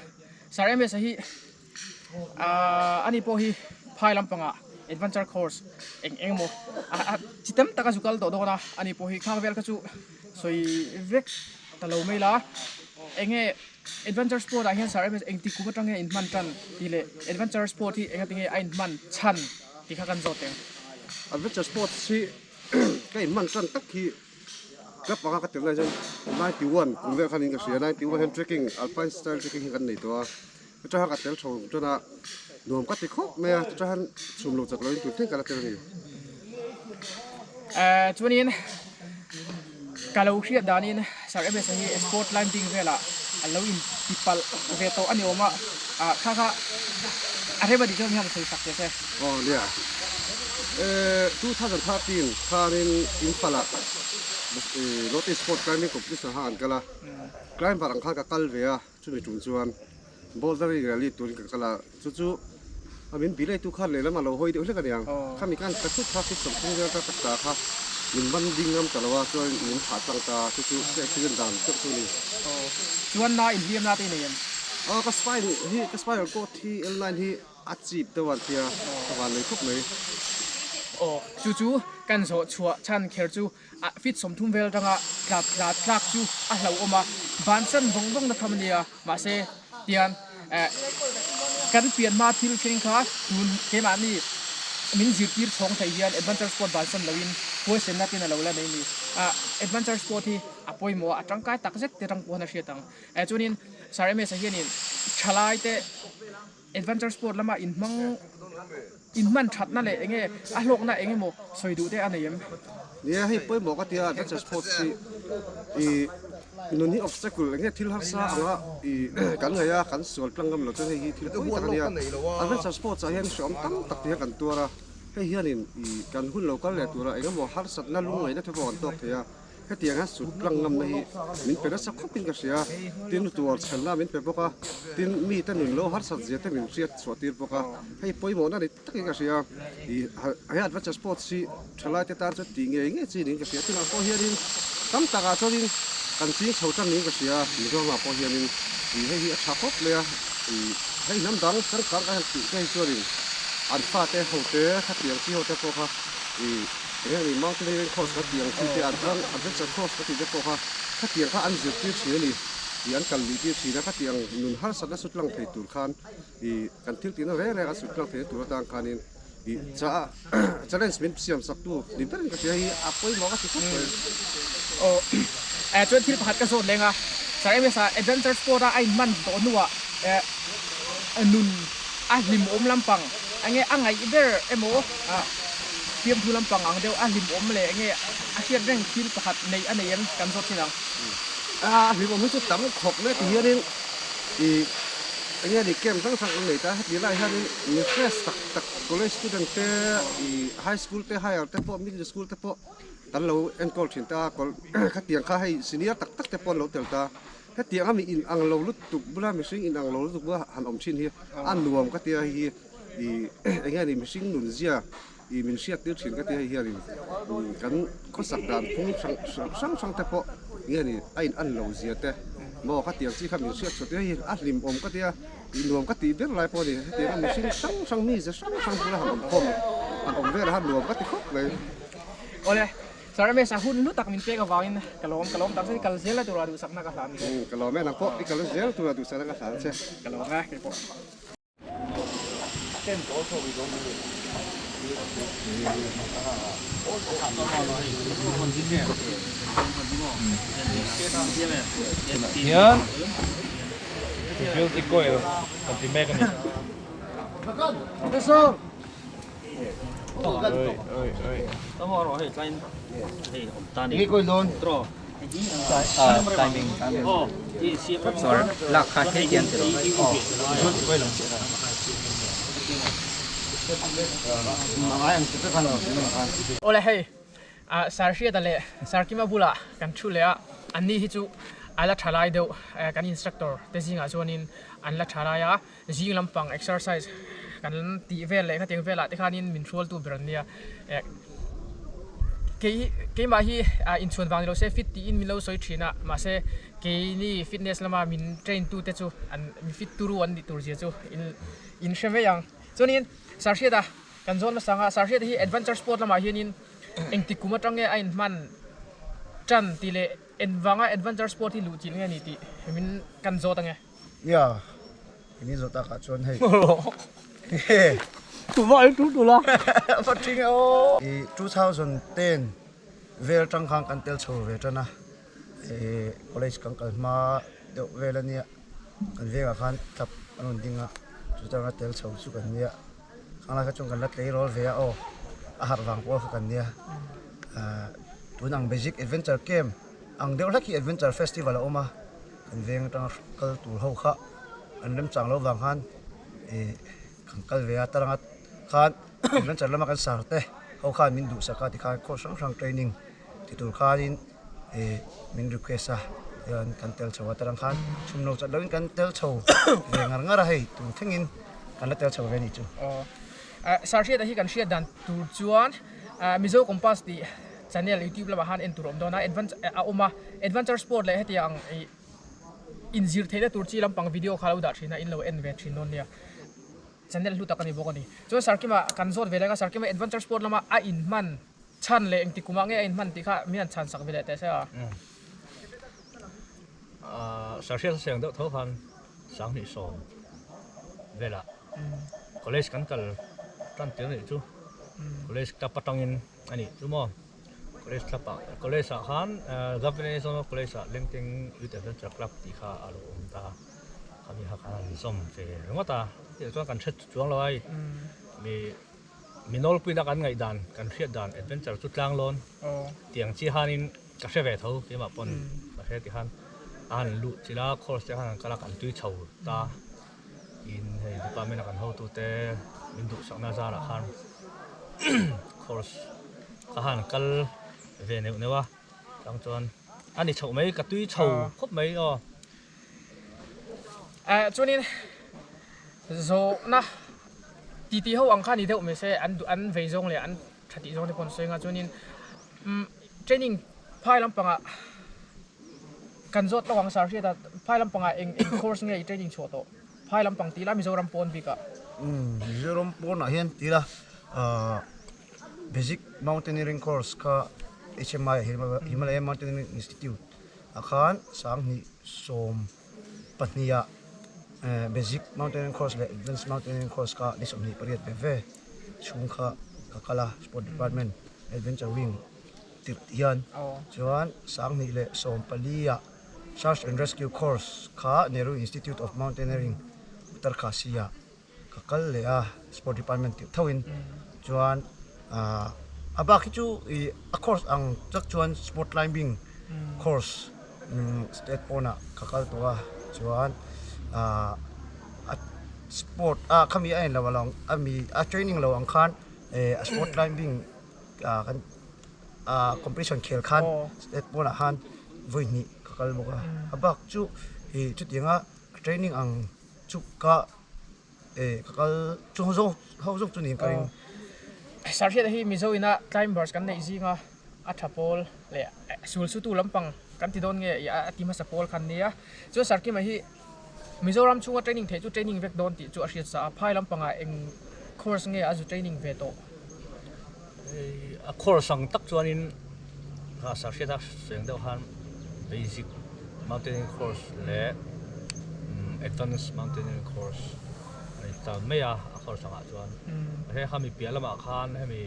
Sir MS a hi ani pawh hi phai lampangah adventure course eng eng emaw a chi tam tak a zu kal tawh dawn a ani pawh hi khang vel kha chu sawi vek ta lo mai la eng nge adventure sport ah hian Sir MS engti kum atang nge inhman tan tih leh adventure sport hi engati nge a inhman chhan tih kha kan zawt eng. Adventure sports hi ka inhman tan tak hi. Club anga ka tel lai chuan 91 kum vel khanin ka hria 91 hian trekking alpine style trekking hi kan nei tawh a chutah khan ka tel tho tan a nuam ka ti khawp mai a chutah khan chhum lo chak loin tun thleng ka la tel a ni. Eh chuanin ka lo hriat danin Sir MS a hi sport climbing velah a lo in ti palh ve tawh a ni awm a ah kha kha a rem a tih chuan mi han sawi sak teh se. Aw nia eh 2013 khanin Imphal ah North East Sport Climbing Competition kha an kal a, climber ang khan ka kal ve a, chumi tum chuan bouldering rally turin ka kal a, chu chu a min bilei tu khan lehlam a lo hawi deuh hlek a niang, khami khan ka thut kha fit sawmthum vel ka ta kha min man ding ngam ta lo a, chuan min thah tlang ta, chu chu ka accident dan deuh chu a ni. Chuan na inhliam na te i nei em? Aw ka spine hi ka spinal cord hi L nine hi A chip deuh a tia ka van nei khawp mai. Aw, chu chu kan zawh chhuah chhan kher chu a fit 30 vel atanga tla tla tlak chu a hlauhawm a, bansan vawng vawng na tham a nia, mahse tian eh kan pian hma thil thleng kha tun keimahni min zirtir chhawng thei hian adventure sport bansan loin huaisenna tin a lo la nei a ni. Ah adventure sport hi a pawimawh a, a tangkai tak zet te tang pawhin a hriat ang. Eh chuanin Sir MS a hianin thalai te. Adventure sport lama inhmang inhman thatna leh enge a hlawkna eng emaw sawi duh te a nei em? Nia hei pawimawh ka tia adventure sports hi. I nun hi obstacle eng nge thil harsa anga i kan ngaih a, kan sual tlang ngam lo chuan hei hi thil pawi tak a nia. Adventure sports ah hian hreawm tam tak te hian kan tuar a, hei hianin i kan hun lo kal leh tura eng emaw harsatna lungngaihna te pawh kan tawk thei a. Hetiang hian sut tlang ngamna hi min pe nasa khawpin ka hria, tin tuar chhelna min pe bawk a, tin mite nun lo harsat zia te min hriat chhuah tir bawk a, hei pawimawhna ni takin ka hria, ih he adventure sports hi thalai te tan chuan tih ngei ngei chi niin ka hria, tunah pawh hianin tam takah chuanin kan ching chho tan niin ka hria, Mizoramah pawh hianin ih hei hi a tha khawp mai a, ih hei hnam dang changkang ka han tih te hi chuanin an fate hote khatiang chi hote pawh kha ih. Eng ani mountaineering course kha tiang chi te an chuan adventure course ka tih te pawh kha khatiang kha an zirtir thin a ni ih an kal luih tir thin a khatiang nun harsatna sut lang thei tur khan ih kan thil tihna reng reng a sut lang theihna tur atang khanin ih cha challenge min siam sak tu ni berin ka hria hi a pawimawh ka ti khawp mai. Aw eh chuan thil pakhat ka zawt leng a Sir MS ah adventure sport a a inhman tawh hnuah eh nun a hlimawm lampang enge a ngaih ber emaw ah Fiamthu lampang ang deuh a hlimawm leh enge a hriat reng thil pakhat neih a nei em kan zawt thin ang. A hlimawm hi chu tam khawp mai ti hianin ih enge ni camp hrang hrang an nei ta heti lai hianin mi fresh tak tak college student te ih high school te higher te pawh middle school te pawh kan lo enkawl thin ta khatiang kha hei senior tak tak te pawh an lo tel ta hetiang a mi inang lo lutuk bula mihring inang lo lutuk bula han awm thin hi a nuam ka tia hei hi. Ih eng nge ni mihring nun zia ih min hriat tir thin ka ti hei hianin kan khawsak dan phung hrang hrang hrang te pawh eng nge ni a in an lo zia te maw ka tiang chi kha min hriat chhuah tir hei a hlim awm ka tia ih nuam ka tih ber lai pawh a ni hetiang a mihring hrang hrang mi ze hrang hrang bula han awm khawm han awm velah han nuam ka ti khawp mai. Awle, Sir Ramesh a hun hlu tak min pek avangin ka lawm ka lawm tak zet i kal zel tura duhsakna ka hlan che. Ka lawm e nang pawh i kal zel tura duhsakna ka hlan che. Ka lawm e keipawh. Hian guilty coil kan ti mek a ni. Awle hei Sir Hriata leh Sir Kima bulah kan thu leh a, anni hi chu a la tha lai deuh kan instructor te zingah chuanin an la tha lai a. Zing lampang exercise kan tih vel leh khatiang velah te khanin min hrualtu ber an nia. Eh kei keimah hi inchhuan vang ni lo se fit tiin min lo sawi thin a, mahse keini fitness lama min train tu te chu an mi fit turu an nih tur zia chu in in hre mai ang. Chuanin Sarhriata kan zawn hmasa ang a, Sarhriata hi adventure sport lamah hianin engtik kum atang nge a inhman tan tih leh engvanga adventure sport hi luh chilh nge ni tih min kan zawt ang e. Nia, ini zawh takah chuan hei. Tuma ai tu tula. Va thing e aw. I 2010 vel tang khan kan tel chho ve tan a. E college kan kal hma deuh vel ania. Kan vengah khan club an rawn ding a. Chu tanga tel chho chu kan nia. Khang lai kha chuan kan la tleirawl ve a aw. A harh vang pawh kha kan nia. Tun ang basic adventure camp ang deuh hlek hi adventure festival a awm a. Kan veng atanga kal tur ho kha an remchang lo vang khan ih kan kal ve a taranga khan adventure lama kan sar te ho khan min duhsak a tikhan course hrang hrang training ti tur khanin ih min request a tichuan kan tel chho a tarang khan chhum lo chat lovin kan tel chho ve ngar ngar a hei tun thlengin kan la tel chho ve a nih chu. Aw sar hriata hi kan hriat dan tur chuan Mizo Compass tih Channel youtube lamah khan en tur a awm dawn a, advance a awm a, adventure sport leh hetiang ang ih inzir theihna tur chi lampang video kha lo dah thin a, in lo en ve thin dawn nia. Channel hlu tak a ni bawk a ni. Chuan Sarkima kan zawt ve leh ang a, Sarkima adventure sport lama a inhman chhan leh engti kumah nge a inhman tih kha min han chhan sak ve leh teh se a. Sarhriat a seng deuh tho khan sanghnih sawm velah college kan kal tan tir anih chu, college club atangin. A nih chu maw? College club ah college ah khan Governor Zonal College ah Lengteng Youth Adventure Club tih kha a lo awm ta a, khami kha khan an zawm ve ringawt a, chutiang chuan kan hre chuang lo a hei mi mi nawlpuina kan ngaih dan kan hriat dan adventure chu tlang lawn tiang chi hanin. Ka hre ve tho keimah pawn ka hre ti khan a han luh chilh a course te khan an kal a kan tui chho ta in hei department a kan hotu te min duhsakna zarah khan course ka han kal ve neuh neuh a chang chuan a ni chhoh mai ka tui chho khawp mai aw. Eh chuanin zawhna titi ho ang kha ni deuh mai se an duh an vei zawng leh an tha tih zawng te pawh an sawi anga chuanin umm training phai lampangah kan zawt lawk ang sir hriat a phai lampangah eng eng course nge i training chhuah tawh phai lampang tih la Mizoram pawn bikah. Umm Mizoram pawnah hian ti ila ahh basic mountaineering course kha HMI Himalayan Mountaineering Institute ah khan 2012 ah basic mountaineering course leh advance mountaineering course kha ni 28 ve ve chhung kha ka kal a sport department adventure wing tirh hian chuan 2014 ah search and rescue course kha Nehru Institute of Mountaineering Uttarkashi ah ka kal leh a sport department tih tho in chuan ah a bak hi chu ih a course ang tak chuan sport climbing course state pawnah ka kal tawh a chuan ah a sport a khami a en lo alawng ami a training lo ang khan eh a sport climbing ah kan ah competition khel khan state pawnah khan vawi hnih ka kal bawk a a bak chu ih chutianga training ang Chu ka eh ka kal chu ho zawng ho zawng chu niin ka ring. Sarhriat hi Mizo ina climbers kan neih zinga a tha pawl leh sul sutu lampang kan ti dawn nge a ti hmasa pawl khan nia. Chuan Sarkima hi Mizoram chhunga training theih chu training vek dawn tih chu a hriat sa a, phai lampangah eng course nge a zu training ve tawh? A course ang tak chuanin Sarhriat a seng deuh khan basic mountaineering course leh advance mountaineering course a ni ta mai a, a course angah chuan he khami piah lamah khan hemi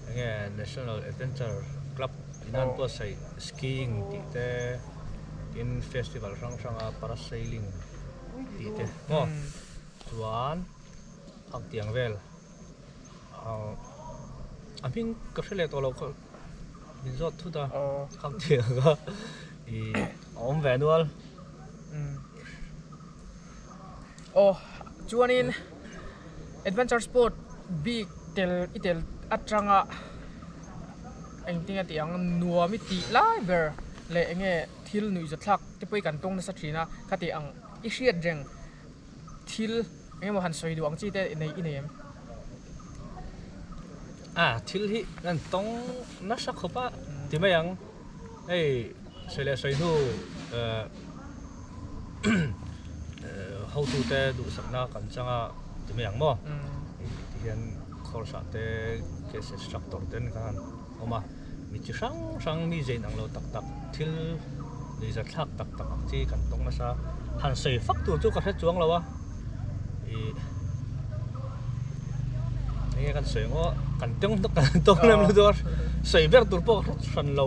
enge national adventure club inan buatsaih skiing tih te tin festival hrang hranga parasailing tih te maw chuan ang tiang vel. A hming ka hre leh tawh lo kha min zawt thut a khang thiang a ih a awm ve nual. Aw chuanin adventure sport bik tel i tel atanga engtin a tih ang nuam i tih lai ber leh enge thil nuihzathlak te pawh hi kan tawng nasa thin a khati ang i hriat reng thil eng emaw han sawi duh ang chi te nei i nei em? A thil hi kan tawng nasa khawp a ti mai ang hei sawi leh sawi hnu eh hotute duhsakna kan chang a ti mai ang maw tihian course ah te guest instructor ten kha han awm a mi chi hrang hrang mi zein ang lo tak tak thil nuihzat thlak tak tak ang chi kan tawng nasa han sawi fak tur chu ka hre chuang lo a ih enge kan sawi ang aw kan tawng kan tawng lem lo chu sawi ber tur pawh ka hre hran lo.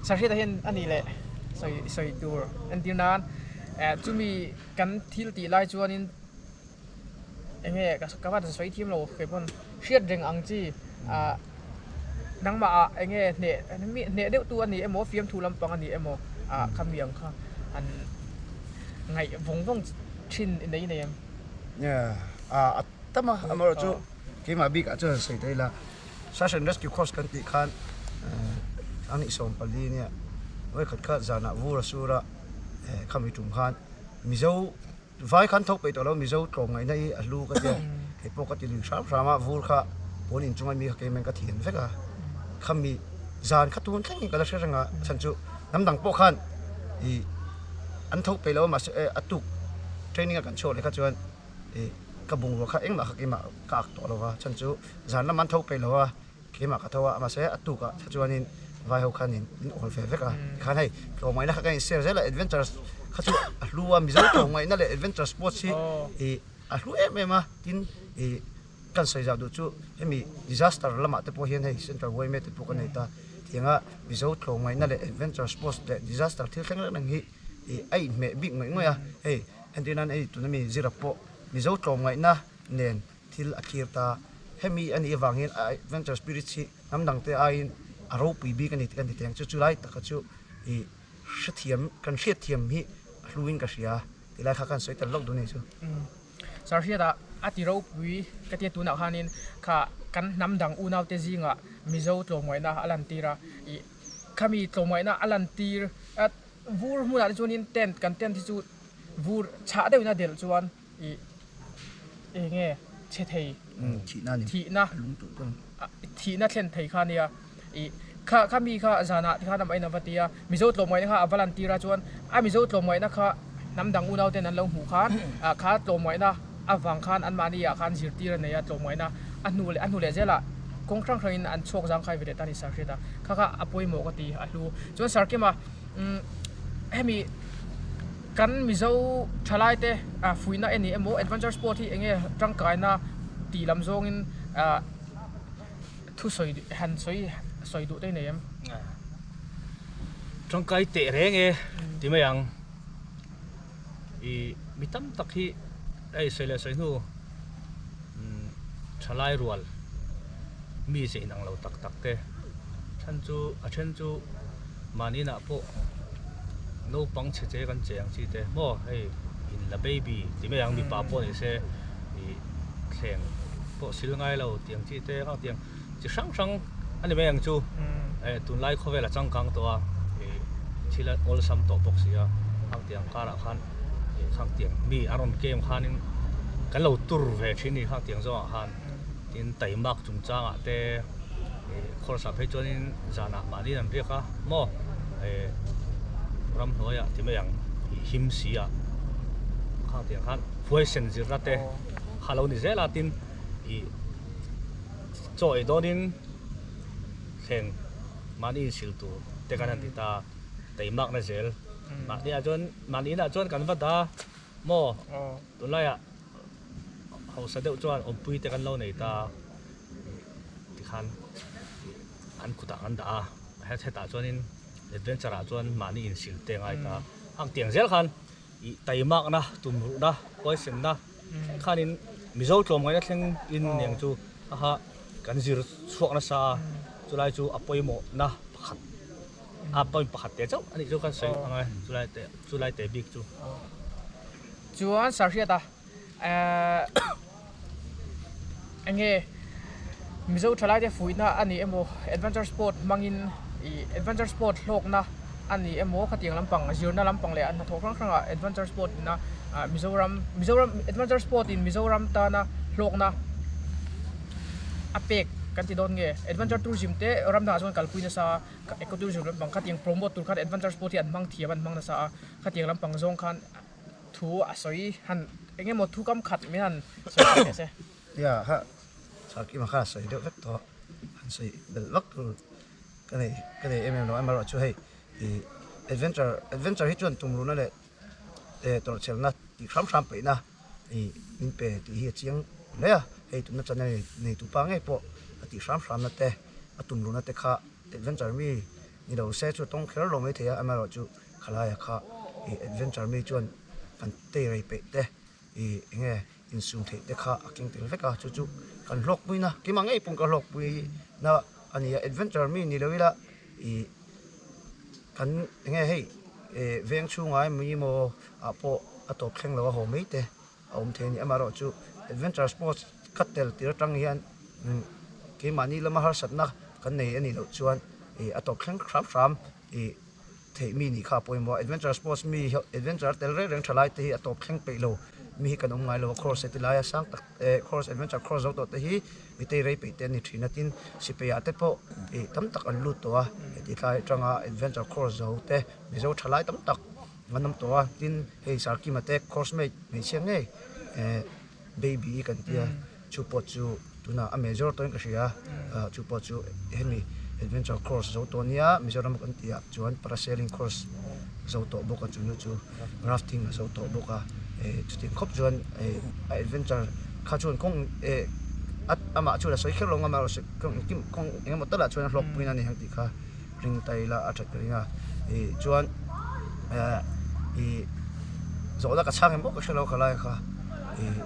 Sahriat ah hian a nih leh sawi sawi tur entir nan eh chumi kan thil tih lai chuanin Enge ka va sawi thiam lo kei pawn hriat reng ang chi ah nangmah ah enge hneh hneh deuh tu a ni emaw fiamthu lampang a ni emaw ah khami ang kha an ngaih vawng vawng thin i nei nei em? Ah a tam a amaherawh chu keimah bik ah chuan sawi ta ila search and rescue course kan tih khan a nih 14 nia vawikhat kha zanah vur a sur a khami tum khan Mizo Vai khan thawk peih tawh lo Mizo tlawmngaihna hi a hlu ka tia kei pawh ka ti lui hram hram a vur kha pawn inchunga mi kha keimah in ka thian vek a khami zan kha tun thleng in ka la hre reng a chhan chu hnam dang pawh khan ih an thawk peih lo a mahse a tuk training a kan chhuak leh kha chuan ih ka bungrua kha engmah kha keimah ka ak tawh lo va chhan chu zan lamah an thawk peih lo a. Keimah ka tho a, mahse a tukah kha chuanin vai ho khanin min awl ve vek a, tikhan hei tlawmngaihna kha kan inshare zel a, adventure kha chu a hlu a, Mizo tlawmngaihna leh adventure sports hi ih a hlu em em a, tin ih kan sawi zau duh chu hemi disaster lamah te pawh hian hei central yma te pawh ka nei ta, tianga Mizo tlawmngaihna leh adventure sports leh disaster thil thleng reng reng hi ih a inhmeh bik ngawih ngawih a, hei entir nan hei tuna mi zira pawh Mizo tlawmngaihna nen thil a thlir ta. Hemi a nih avangin a adventure spirit hi hnam dangte aiin a ropui bik a ni tih kan ti thei ang chu. Chulai taka chu ih hrethiam kan hriatthiam hi a hluin ka hria tilai kha kan sawi tel lawk duh a ni chu. Sir Hriata a ti ropui ka tia tunah khanin kha kan hnam dang unaute zingah Mizo tlawmngaihna a lantir a, ih khami tlawmngaihna a lantir a vur hmunah te chuanin tent kan tent hi chu vur chhah deuhin a delh chuan ih eng nge chhe thei thihna thihna thlen thei kha ania ih kha kha mi kha zanah te khan amah in a va ti a Mizo tlawmngaihna kha a va lan tir a chuan a Mizo tlawmngaihna kha hnam dang unau ten an lo hmuh khan ah kha tlawmngaihna avang khan anmahni ah khan zirtir a nei a tlawmngaihna a hnu leh a hnu leh zelah kawng hrang hrangin an chhuak zangkhai ve leh ta a ni sir hriat a kha kha a pawimawh ka ti a hlu chuan sir Kima umm hemi Kan Mizo thalai te fuihna eni emaw adventure sport hi enge tangkaina tih lam zawngin thu sawi han sawi sawi duh te nei em? Tangkai teh reng e ti mai ang. I mi tam tak hi hei sawi leh sawi hnu thalai rual mi ze inang lo tak tak te then chu a then chu mahni inah pawh naupang chhe che kan che ang chi te maw hei in la baby ti mai ang mipa pawh ni se ih thleng pawh sil ngai lo tih ang chi te ang tiang chi hrang hrang a ni mai ang chu eh tunlai khawvel a changkang tawh a ih thil a awlsam tawh bawk si a ang tiang karah khan ih khang tiang mi a rawn kem khanin kan lo tur ve thin a ni khang tiang zawngah khan. Tin taimak chungchangah te ih khawrsa phei chuanin zanah mahni an riak a maw ih ramhnuaiah ti mai ang ih him si ah khang tiang khan huaisen zirna te kha lo ni zel a tin ih chaw ei dawnin thleng mahni insil tur te kan han ti ta taimakna zel mahni ah chuan mahni inah chuan kan va da maw tunlaiah. Hausa deuh chuan awmpui te kan lo nei ta tikhan an kutah kan dah a, hetah chuanin adventure ah chuan mahni insil te ngai ta ang tiang zel khan ih taimakna tumruhna huaisenna khanin Mizo tlawmngaihna thleng in eng chu aha kan zir chhuak nasa a chulai chu a pawimawhna pakhat a point pakhat te chauh anih chu kan sawi ang e chulai te chulai te bik chu. Chuan Sarhriata ehh enge Mizo thalaite fuihna a ni emaw adventure sport hmangin ih adventure sport hlawkna a ni emaw khatiang lampang zirna lampang leh a hnathawh hrang hrangah adventure sport ina ah Mizoram Mizoram adventure sport in Mizoram tana hlawkna a pek kan ti dawn nge adventure tourism te ram dangah chuan kalpui nasa a eco tourism lampang khatiang promote tur khan adventure sport hi an hmang thiam an hmang nasa a khatiang lampang zawng khan. Thu a sawi han eng emaw thu kam khat min han sawi thei teh se. Nia kha Sarkima kha a sawi deuh vek tawh han sawi belh vak tur ka nei ka nei em em lo amaherawh chu hei ih adventure adventure hi chuan tumruhna leh eh tawrhchhelna tih hram hram peihna ih min pe tih hi a chiang hle a hei tuna channel nei tupa ngei pawh a tih hram hramna te a tumruhna te kha adventure mi ni lo se chu tawng kher lo maithei a amaherawh chu Khalaia kha ih adventure mi chuan kan tei rei peih te ih enge insum theih te kha a keng tel vek a chu chu kan hlawkpui na keimah ngei pawh ka hlawkpui na a ni a adventure mi ni lo ila ih kan enge hei eh veng chhungah emaw emaw ah pawh a tawp thleng lo a haw mai te a awm thei a ni amaherawhchu adventure sports ka tel tir atang hian keimahni lama harsatna kan nei a nih loh chuan ih a tawp thleng hram hram ih. Theih mi nih kha a pawimawh a, adventure sports mi hi adventure tel reng reng tha lai te hi a tawp thleng peih lo mi hi kan awm ngai lo a, course heti laia sang tak eh course adventure course zo tawh te hi mitei rei peih te an ni thin a, tin sipai ah te pawh ih tam tak an lut tawh a, heti tlai atanga adventure course zo te mizo tha lai tam tak an awm tawh a, tin hei Sarkima te course mate hmeichhia ngei eh. Baby kan tia chu pawh chu tunah a major tawhin ka hria a chu pawh chu hemi adventure course zo tawh nia Mizoram kan tih ah chuan parasailing course zo tawh bawk a chunu chu rafting a zo tawh bawk a eh chutiang khawp chuan eh a adventure kha chuan kawng eh amah chuan a sawi kher lo ngam a kawng engemaw talah chuan a hlawkpui a ni ang tih kha. Ring ta ila a that ka ring a ih chuan eh ih zawhna ka chhang em bawk ka hre lo khalai kha ih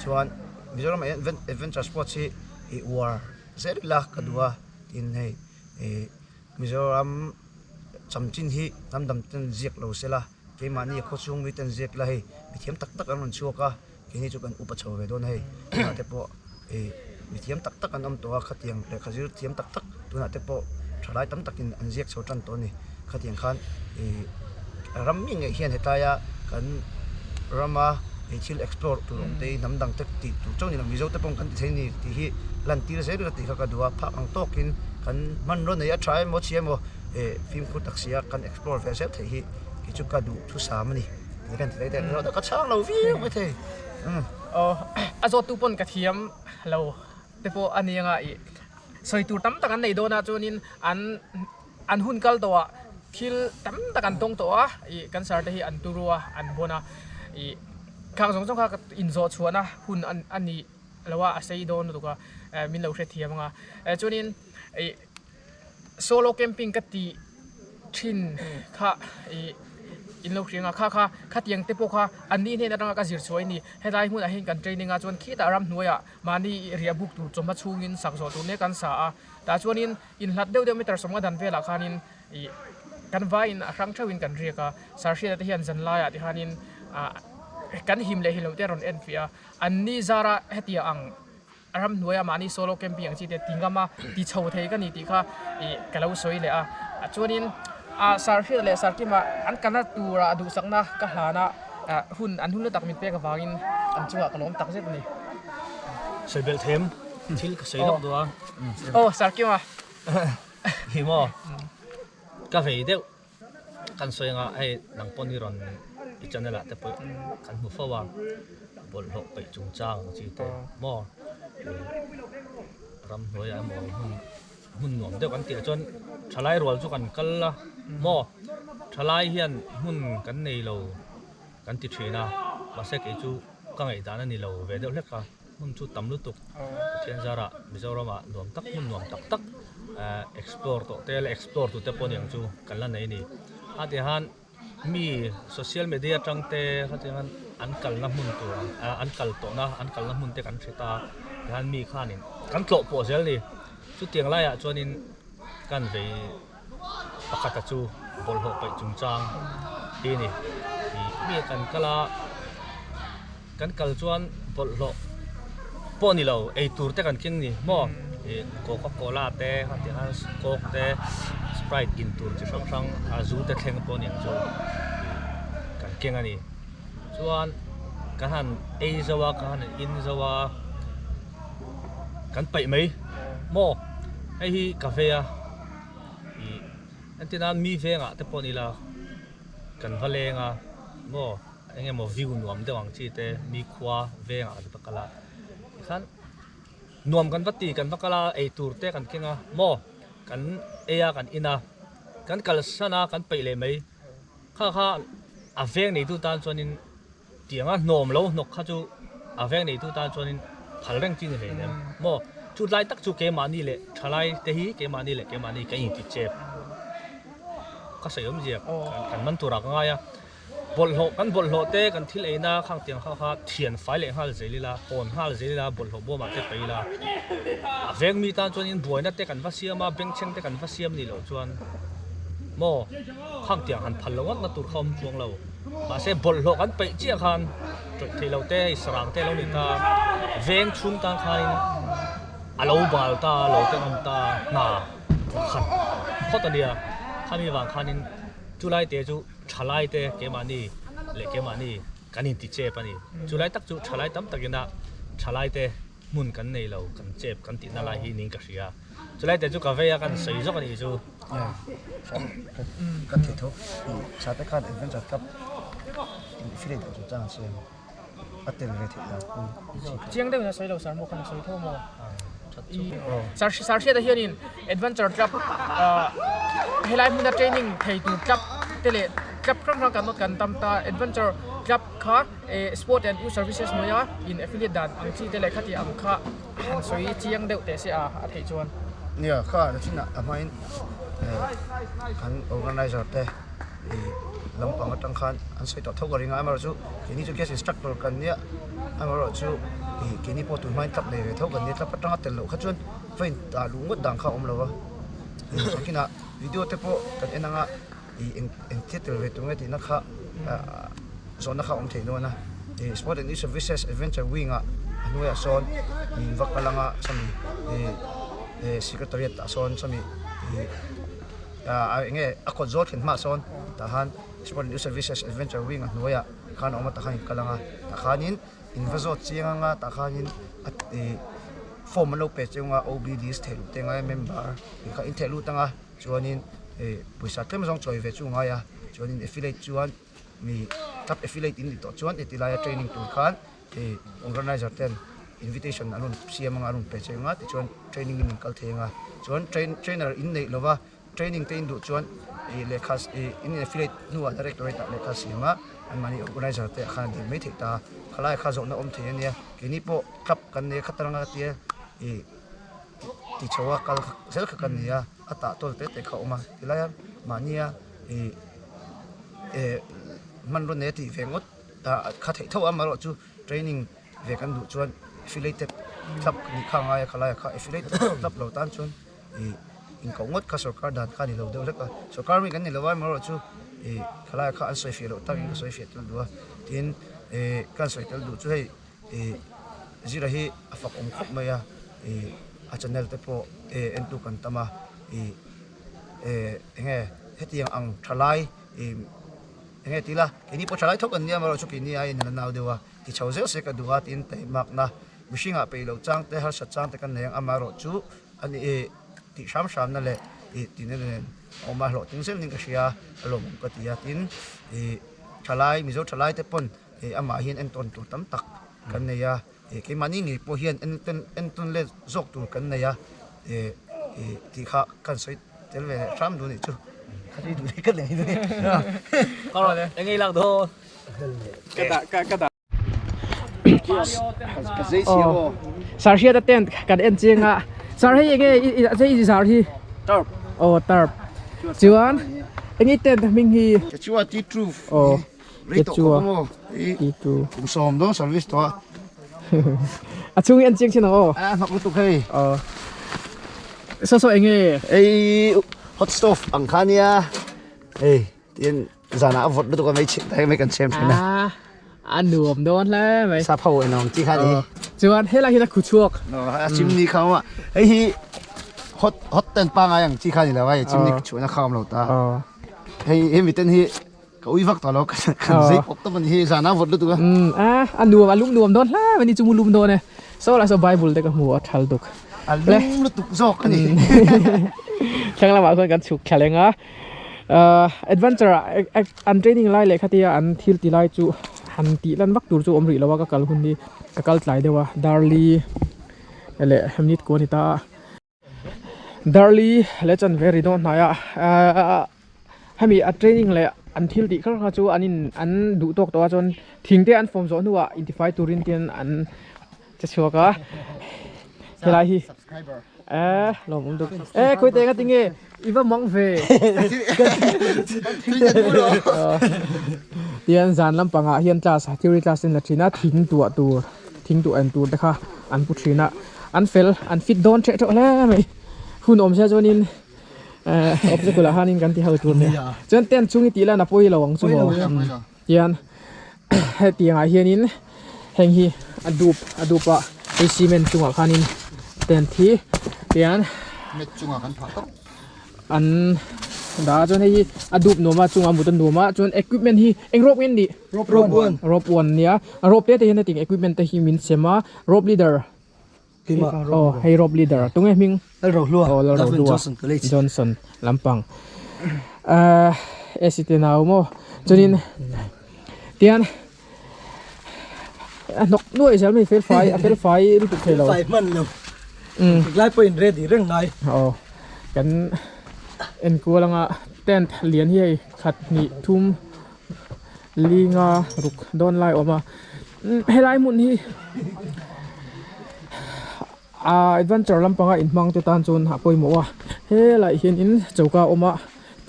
chuan Mizoram ah hian adventure sports hi ih uar zel ila ka duh a tin hei ih. Mizoram chamchin hi hnam dang ten ziak lo se la, keimahni a khawchhung mi ten ziak ila hei mithiam tak tak an rawn chhuak a, keini chu kan upa chho ve dawn a hei tunah te pawh ih mithiam tak tak an awm tawh a, khatiang lehkha zir thiam tak tak tunah te pawh thalai tam takin an ziak chho tan tawh a ni, khatiang khan ih ram mi ngei hian hetaia kan rama ih thil explore tur awm te hi hnam dang te tih tur chauh ni lo Mizo te pawh kan ti thei a ni tih hi lan tir zel ila tih kha ka duh a, phak ang tawkin kan hmanraw nei a tha emaw chhia emaw ih fimkhur tak sia kan explore ve zel theih hi kei chu ka duh thusam a ni tih kan ti daih daih ka chhang lo viau maithei umm. Aw a zawttu pawn ka thiam lo te pawh a ni anga ih sawi tur tam tak an nei dawn a chuanin an an hun kal tawh ah thil tam tak an tawng tawh a ih kan sir te hi an turu a an bawn a ih khang zawng zawng kha inzawh chhuahna hun a ni lo a a sei dawn lutuk a min lo hrethiam ang a chuanin ih solo camping ka tih thin kha ih in lo hria ang a kha kha khatiang te pawh kha an ni hnen atanga ka zir chhuah a ni helai hmunah hian kan training a chuan khitah ramhnuaiah mahni riah buk tur chawhma chhungin sak zawh tur mek an sa a tah chuanin inhlat deuh deuh meter sawmnga dan velah khanin ih kan vaiin a hrang theuhin kan riak a sarhriata te hian zanlaiah te hianin ah kan him leh him loh te a rawn en fiah a an ni zara hetiang ang ramhnuaia mahni solo camping ang chi te ti ngam a ti chho thei ka ni tih kha ih ka lo sawi leh a chuanin ah sarhriata leh sarkima an kalna tura duhsakna ka hlan a ah hun an hun la tak min pek avangin an chungah ka lawm tak zet a ni. Sawi belh them thil ka sawi lawk duh a. Aw Sarkima. Hi maw ka vei deuh kan sawi anga hei nang pawh ni rawn i channel ah te pawh kan hmu fo a bawlhhlawh peih chungchang ang chi te maw ramhnuai ah emaw hmun hmun nuam deuh kan tih ah chuan thalai rual chu kan kal a maw thalai hian hmun kan nei lo kan ti thin a mahse kei chu ka ngaihdan a ni lo ve deuh hlek a. Hmun chu tam lutuk Pathian zarah Mizoramah nuam tak hmun nuam tak tak explore tawh te leh explore tute pawh aniang chu kan la nei a ni. A tih han mi social media atang te khatiang han an kalna hmun tur an kal tawhna an kalna hmun te kan hre ta tihian mi khanin kan tlawh pawh zel a ni. Chutiang laiah chuanin kan vei pakhata chu bawlhhlawh paih chungchang hi a ni. Ih mi kan kal a. Kan kal chuan bawlhhlawh pawh ni lo ei tur te kan keng ni maw ih coca cola te khatiang khan coke te sprite in tur chi hrang hrang a zu te thleng pawh a ni ang chu ih kan keng a ni chuan kan han ei zo a kan han in zo a kan paih mai maw hei hi ka vei a ih entir nan mi vengah te pawh ni la kan va leng a maw. Eng emaw view nuam deuh ang chi te mi khua vengah kan va kal a tikhan nuam kan va ti kan va kal a ei tur te kan keng a maw kan ei a kan in a kan kalsan a kan peih leh mai kha kha a veng neitu tan chuanin tianga hnawm lo hnawk kha chu a veng neitu tan chuanin phal reng chi ni hlei nem maw chu tlai tak chu keimahni leh thalai te hi keimahni leh keimahni kan inti chep ka sawi awmzia kan man turah ka ngai a. Bawlhhlawh kan bawlhhlawh te kan thil eina khang tiang kha kha thian fai leh nghal zel ila, hawn nghal zel ila, bawlhhlawh bawmah te paih ila. A veng mi tan chuanin buaina te kan va siam a, bengchheng te kan va siam nih loh chuan maw khang tiang han phal lo ngawt na tur kha awm chuang lo. Mahse bawlhhlawh kan paih chiah khan tawih theih lo te hei sarang te lo ni ta, veng chhung tan khanin a lo bal ta, lo tenawm ta, hna pakhat phawt a nia. Khami vang khanin chulai te chu. Thalai te keimahni leh keimahni kan inti chep a ni. Chulai tak chu thalai tam takina thalai te hmun kan nei lo, kan chep kan tihna lai hi niin ka hria. Chulai te chu ka vei a, kan sawi zawk a nih chu. Ka thei tho. Sate khan Adventure Club affiliate ang chungchang an sawi ang. A tel ve theih dan pawh ni. Chiang deuhin a sawi lo sir maw khan a sawi tho maw? Sir sir hriata hianin Adventure Club helai hmuna training thei tur club te leh club hrang hrang kan nawt kan tam ta Adventure Club kha Sport and Youth Services hnuaia in affiliate dan ang chi te leh khati ang kha han sawi chiang deuh teh se a a theih chuan. Nia kha nachinah a hmain kan organizer te. Ih lampang atang khan an sawi tawh tho ka ring a amaherawh chu keini chu guest instructor kan nia amaherawh chu ih keini pawh tun hmain club nei ve tho kan nia club atanga tel loh kha chuan va in tah luh ngawt dan kha a awm lo va ih nakinah Video te pawh kan en anga ih eng eng thil tel ve tur nge tihna kha ah zawhna kha a awm thei dawn a. Ih Sport and Youth Services Adventure Wing ah a hnuaiah sawn in va kal anga sawmi ih eh Secretariat ah sawn sawmi ih ah eng nge a kawt zawl thlen hmaah sawn tah khan Sport and Youth Services Adventure Wing a hnuaiah khan a awm a tah khan in kal anga tah khanin in va zawt chiang anga tah khanin a ih form an lo pe chiang a OB list theih luh te ngai a member in kha in theih lut anga chuanin ih pawisa tlem zawng chawi ve chu a ngai a chuanin affiliate chuan mi club affiliate in ni tawh chuan heti laia training tur khan ih organizer ten invitation an rawn siam anga an rawn pe chiang a tichuan training in kal thei anga chuan train trainer in neih lova Training te in duh chuan ih lehkha ih in affiliate hnuah directorate ah lehkha siam a, anmahni organizer te ah khan a dil mai theih ta. Khalai kha zawhna awm thei a nia, keini pawh club kan nei a khatar anga tia ih ti chho a kal zel kha kan ni a, a tah tawl te te kha a awm a, tilaia mahnia ih eh hmanraw nei a tih ve ngawt kha theih tho a, amaherawh chu training ve kan duh chuan affiliated club nih kha a ngai a, khalaia kha affiliated club lo tan chuan ih inkoh ngawt kha sorkar dan kha a ni lo deuh hlek a sorkar mi kan ni lo a amaherawh chu ih thalai kha an sawi fiah loh takin ka sawi fiah tel duh a tin ih ka sawi tel duh chu hei ih zira hi a fak awm khawp mai a ih a channel te pawh eh entu kan tam a ih eh eng nge hetiang ang thalai ih eng nge tih ila keini pawh thalai thawk an nia amaherawh chu keini aiin a la nau deuh a ti chho zel se ka duh a tin taihmakna mihringah peih loh chang te harsat chang te kan nei ang amaherawh chu A ni e, tih hram hramna leh ih tihna nen a awm a, hlawhtling zel niin ka hria a, a lawmawm ka ti a. Tin, ih thalai, Mizo thalai te pawn ih amah hian entawn tur tam tak kan nei a, ih keimahni ngei pawh hian entawn entawn let zawk tur kan nei a, ih ih tih kha kan sawi tel ve leh hram duh a nih chu. Ka tui duh leh ka nei duh a ni. Eng nge i lak dawn? Ka dah ka dah. Sir hriat a tent kan en chiang a sir hei enge i zai i zar hi tarp oh tarp chuan enge tent hming hi Quechua T truth oh Quechua T true kum sawm dawn service tawh a a chhung hi en chiang chin ang aw a hnawk lutuk hei oh so so enge ei hot stove ang kha nia hei tin Zanah a vawt lutuk a mei chhit ta hi mai kan siam thin a. A nuam dawn hle mai. Sap ho in awm chi kha ni. Chuan helai hian a khu chhuak. A chimney kha awm a. Hei hi hot hot ten pangai ang chi kha ni lo a chimney chhuahna kha awm lo ta. Hei hemi ten hi ka ui vak tawh lo kan zei pawp tawp a ni hi zanah a vawt lutuk a. A nuam a lum nuam dawn hle mai ni chu mu lum dawn e. Saw lah saw bible te ka hmu a thal duk. A lum lutuk zawk a ni. Thlang lamah khuan kan chhuk thla leng a. Adventure ah an training lai leh khatia an thil ti lai chu han tih lan vak tur chu awm rih lo a ka kal hun hi ka kal tlai deuh a darli leh minute kua a ni ta a darli leh chanve ri dawn hnai a ahh hemi a training leh an thil tih kha kha chu an in an duh tawk tawh a chuan thing te an fawm zawh hnuah intifai turin te an che chhuak a helai hi eh lawm awm deuh eh khawi te nga tinge i va mang ve tian zan lampangah hian class theory class in la thin a thing tuah tur thing tuah en tur te kha an pu thin a an fel an fit dawn teh teuh hle mai hun awm sia chuanin eh obstacle ah khanin kan ti ho tur nia chuan tent chung i tih lan a pawi lo ang chu maw Tian hetiangah hianin heng hi a dup a dup a hei cement chungah khanin tent hi tian mat chungah kan phah tawp an dah a chuan hei hi a dup nuam a chungah mut a nuam a chuan equipment hi eng rope nge an nih rope one rope one ania a rope te te hian hetiang equipment te hi min sem a rope leader aw hei rope leader tunge hming Lalrohlua aw Lalrohlua Johnson College Johnson lampang eh AC te nau maw chuanin tian a hnawk nuai zel mai fel fai a fel fai lutuk thei lo fai hman lo lai pawh in ready reng ngai aw kan enkual anga tent lian hi hei khat hnih thum linga ruk dawn lai a awm a helai hmun hi Ahh adventure lampanga inhmang te tan chuan a pawimawh a helaiah hianin choka a awm a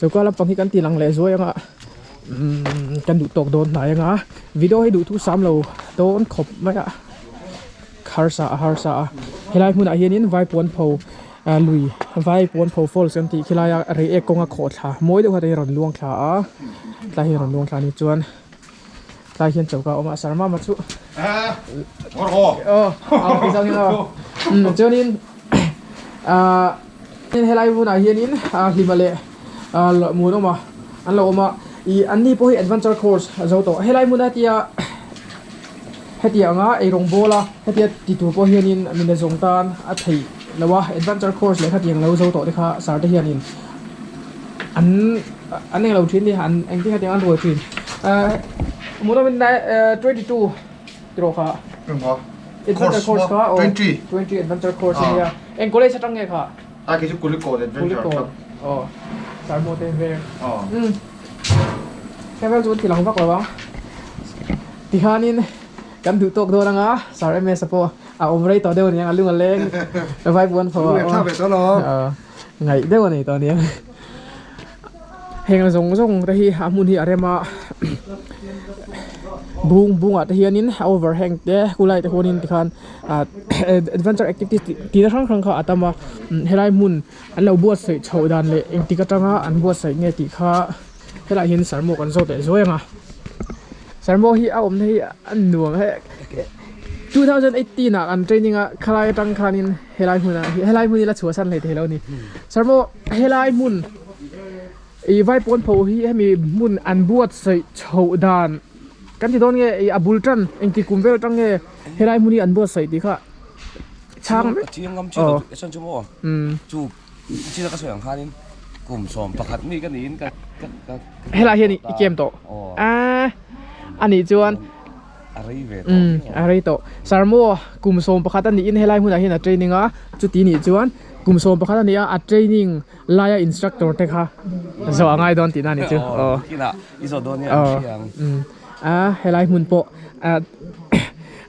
choka lampang hi kan ti lang leh zuai anga umm kan duh tawk dawn hnai anga video hi duh thu sam lo dawn khawp mai a harsa a harsa a helai hmunah hianin vaipuan pho. Lui vai pawn pho falls kan tih khi laia reiek kawnga khawh thla mawi deuh kha te hi a rawn luang thla a tlai hi a rawn luang thla a ni chuan tlai hian choka a awm a sir mama chu chuanin ahh helai hunah hianin hlima leh muanawma an lo awm a ih an ni pawh hi adventure course a zo tawh helai hmun a tia Heti anga eirawng bawla hetia ti tur pawh hianin mine zawng tan a theih lo a, adventure course leh khatiang lo zo tawh te kha sir te hianin an an englo thin ni an engtin khatiang an ruai thin. Ahh Munawin 22 tiraw kha adventure course kha aw 20 adventure course ania eng college atang nge kha? A khi chu Kulikawt adventure club. Aw sir maw te veng. Hevel chu ti lang vak lo ang. Tihianin kan duh tawk dawn anga Sir MS a pawh a awm rei tawh deuh aniang a lung a leng vai puan pho a ngaih deuh a nei tawh aniang. Heng zawng zawng te hi a hmun hi a rem a bung bungah te hianin a overhang te khulai te khuanin tikhan ah adventure activities tih na hrang hrang kha a tam a helai hmun an lo buatsaih chhoh dan leh engtik atanga an buatsaih nge tih kha helaiah hian sermon kan zawt leh zuai ang a sermon hi a awmna hi a nuam he 2018 ah an training a khalai atang khanin helai hmunah helai hmun hi la chhuahsan hlei thei lo a ni sermon helai hmun ih vai pawn pho hi hemi hmun an buatsaih chhoh dan kan ti dawn nge ih a bul tan engtik kum vel atang nge helai hmun hi an buatsaih tih kha chhang a chiang ngam chiah lo chuan chu maw chu china ka sawi ang khanin kum 11 mi ka niin ka ka ka helai hian i kem tawh a anih chuan a rei ve tawh a rei tawh sarmaw kum 11 aniin helai hmunah hian a training a chuti nih chuan kum 11 ani a a training laia instructor te kha zawh a ngai dawn tihna anih chu aw i zawh dawn nia an hria ang a helai hmun pawh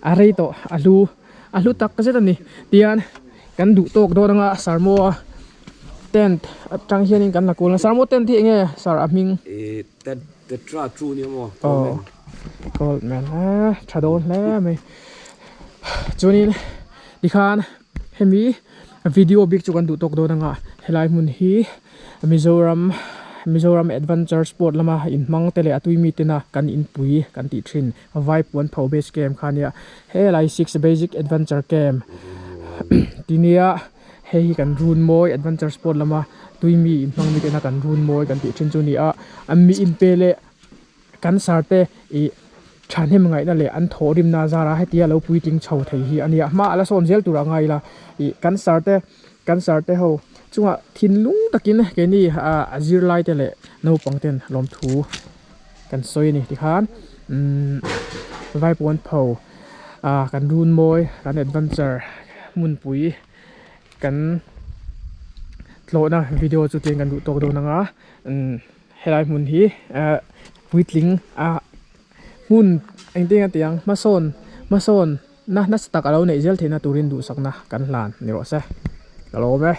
a rei tawh a hlu a hlu tak zet a ni tihian kan duh tawk dawn anga sarmaw a tent atang hianin kan la kul a sarmaw tent hi enge sir a hming ih tetra chu nia maw aw goldman a tha dawn hle mai chuanin tikhan hemi video bik chu kan duh tawk dawn anga helai hmun hi Mizoram Mizoram Adventure Sport lama inhmang te leh a tui mi tena kan inpui kan tih thin vai puan pho base camp kha ania helai six basic adventure camp ti nia hei hi kan run mawi adventure sport lama tui mi inhmang mi tena kan run mawi kan tih thin chu a ni a an mi inpe leh kan sar te ih thahnem ngaihna leh an thawh rimna zara hetia lo puitling chho thei hi a nia hma ala sawn zel tur a ngai ila ih kan sar te kan sar te ho chungah thinlung takin keini ah a zirlai te leh naupang ten lawmthu kan sawi a ni tikhan umm vaipuan pho ah kan run mawi kan adventure hmunpui kan tlawhna video chu tlem kan duh tawk dawn ang a umm. Helai hmun hi eh puitling a hmun engtin nge tiang hmasawn hmasawn na nasa tak a lo neih zel theihna turin duhsakna kan hlan ni rawh se ka lawm e.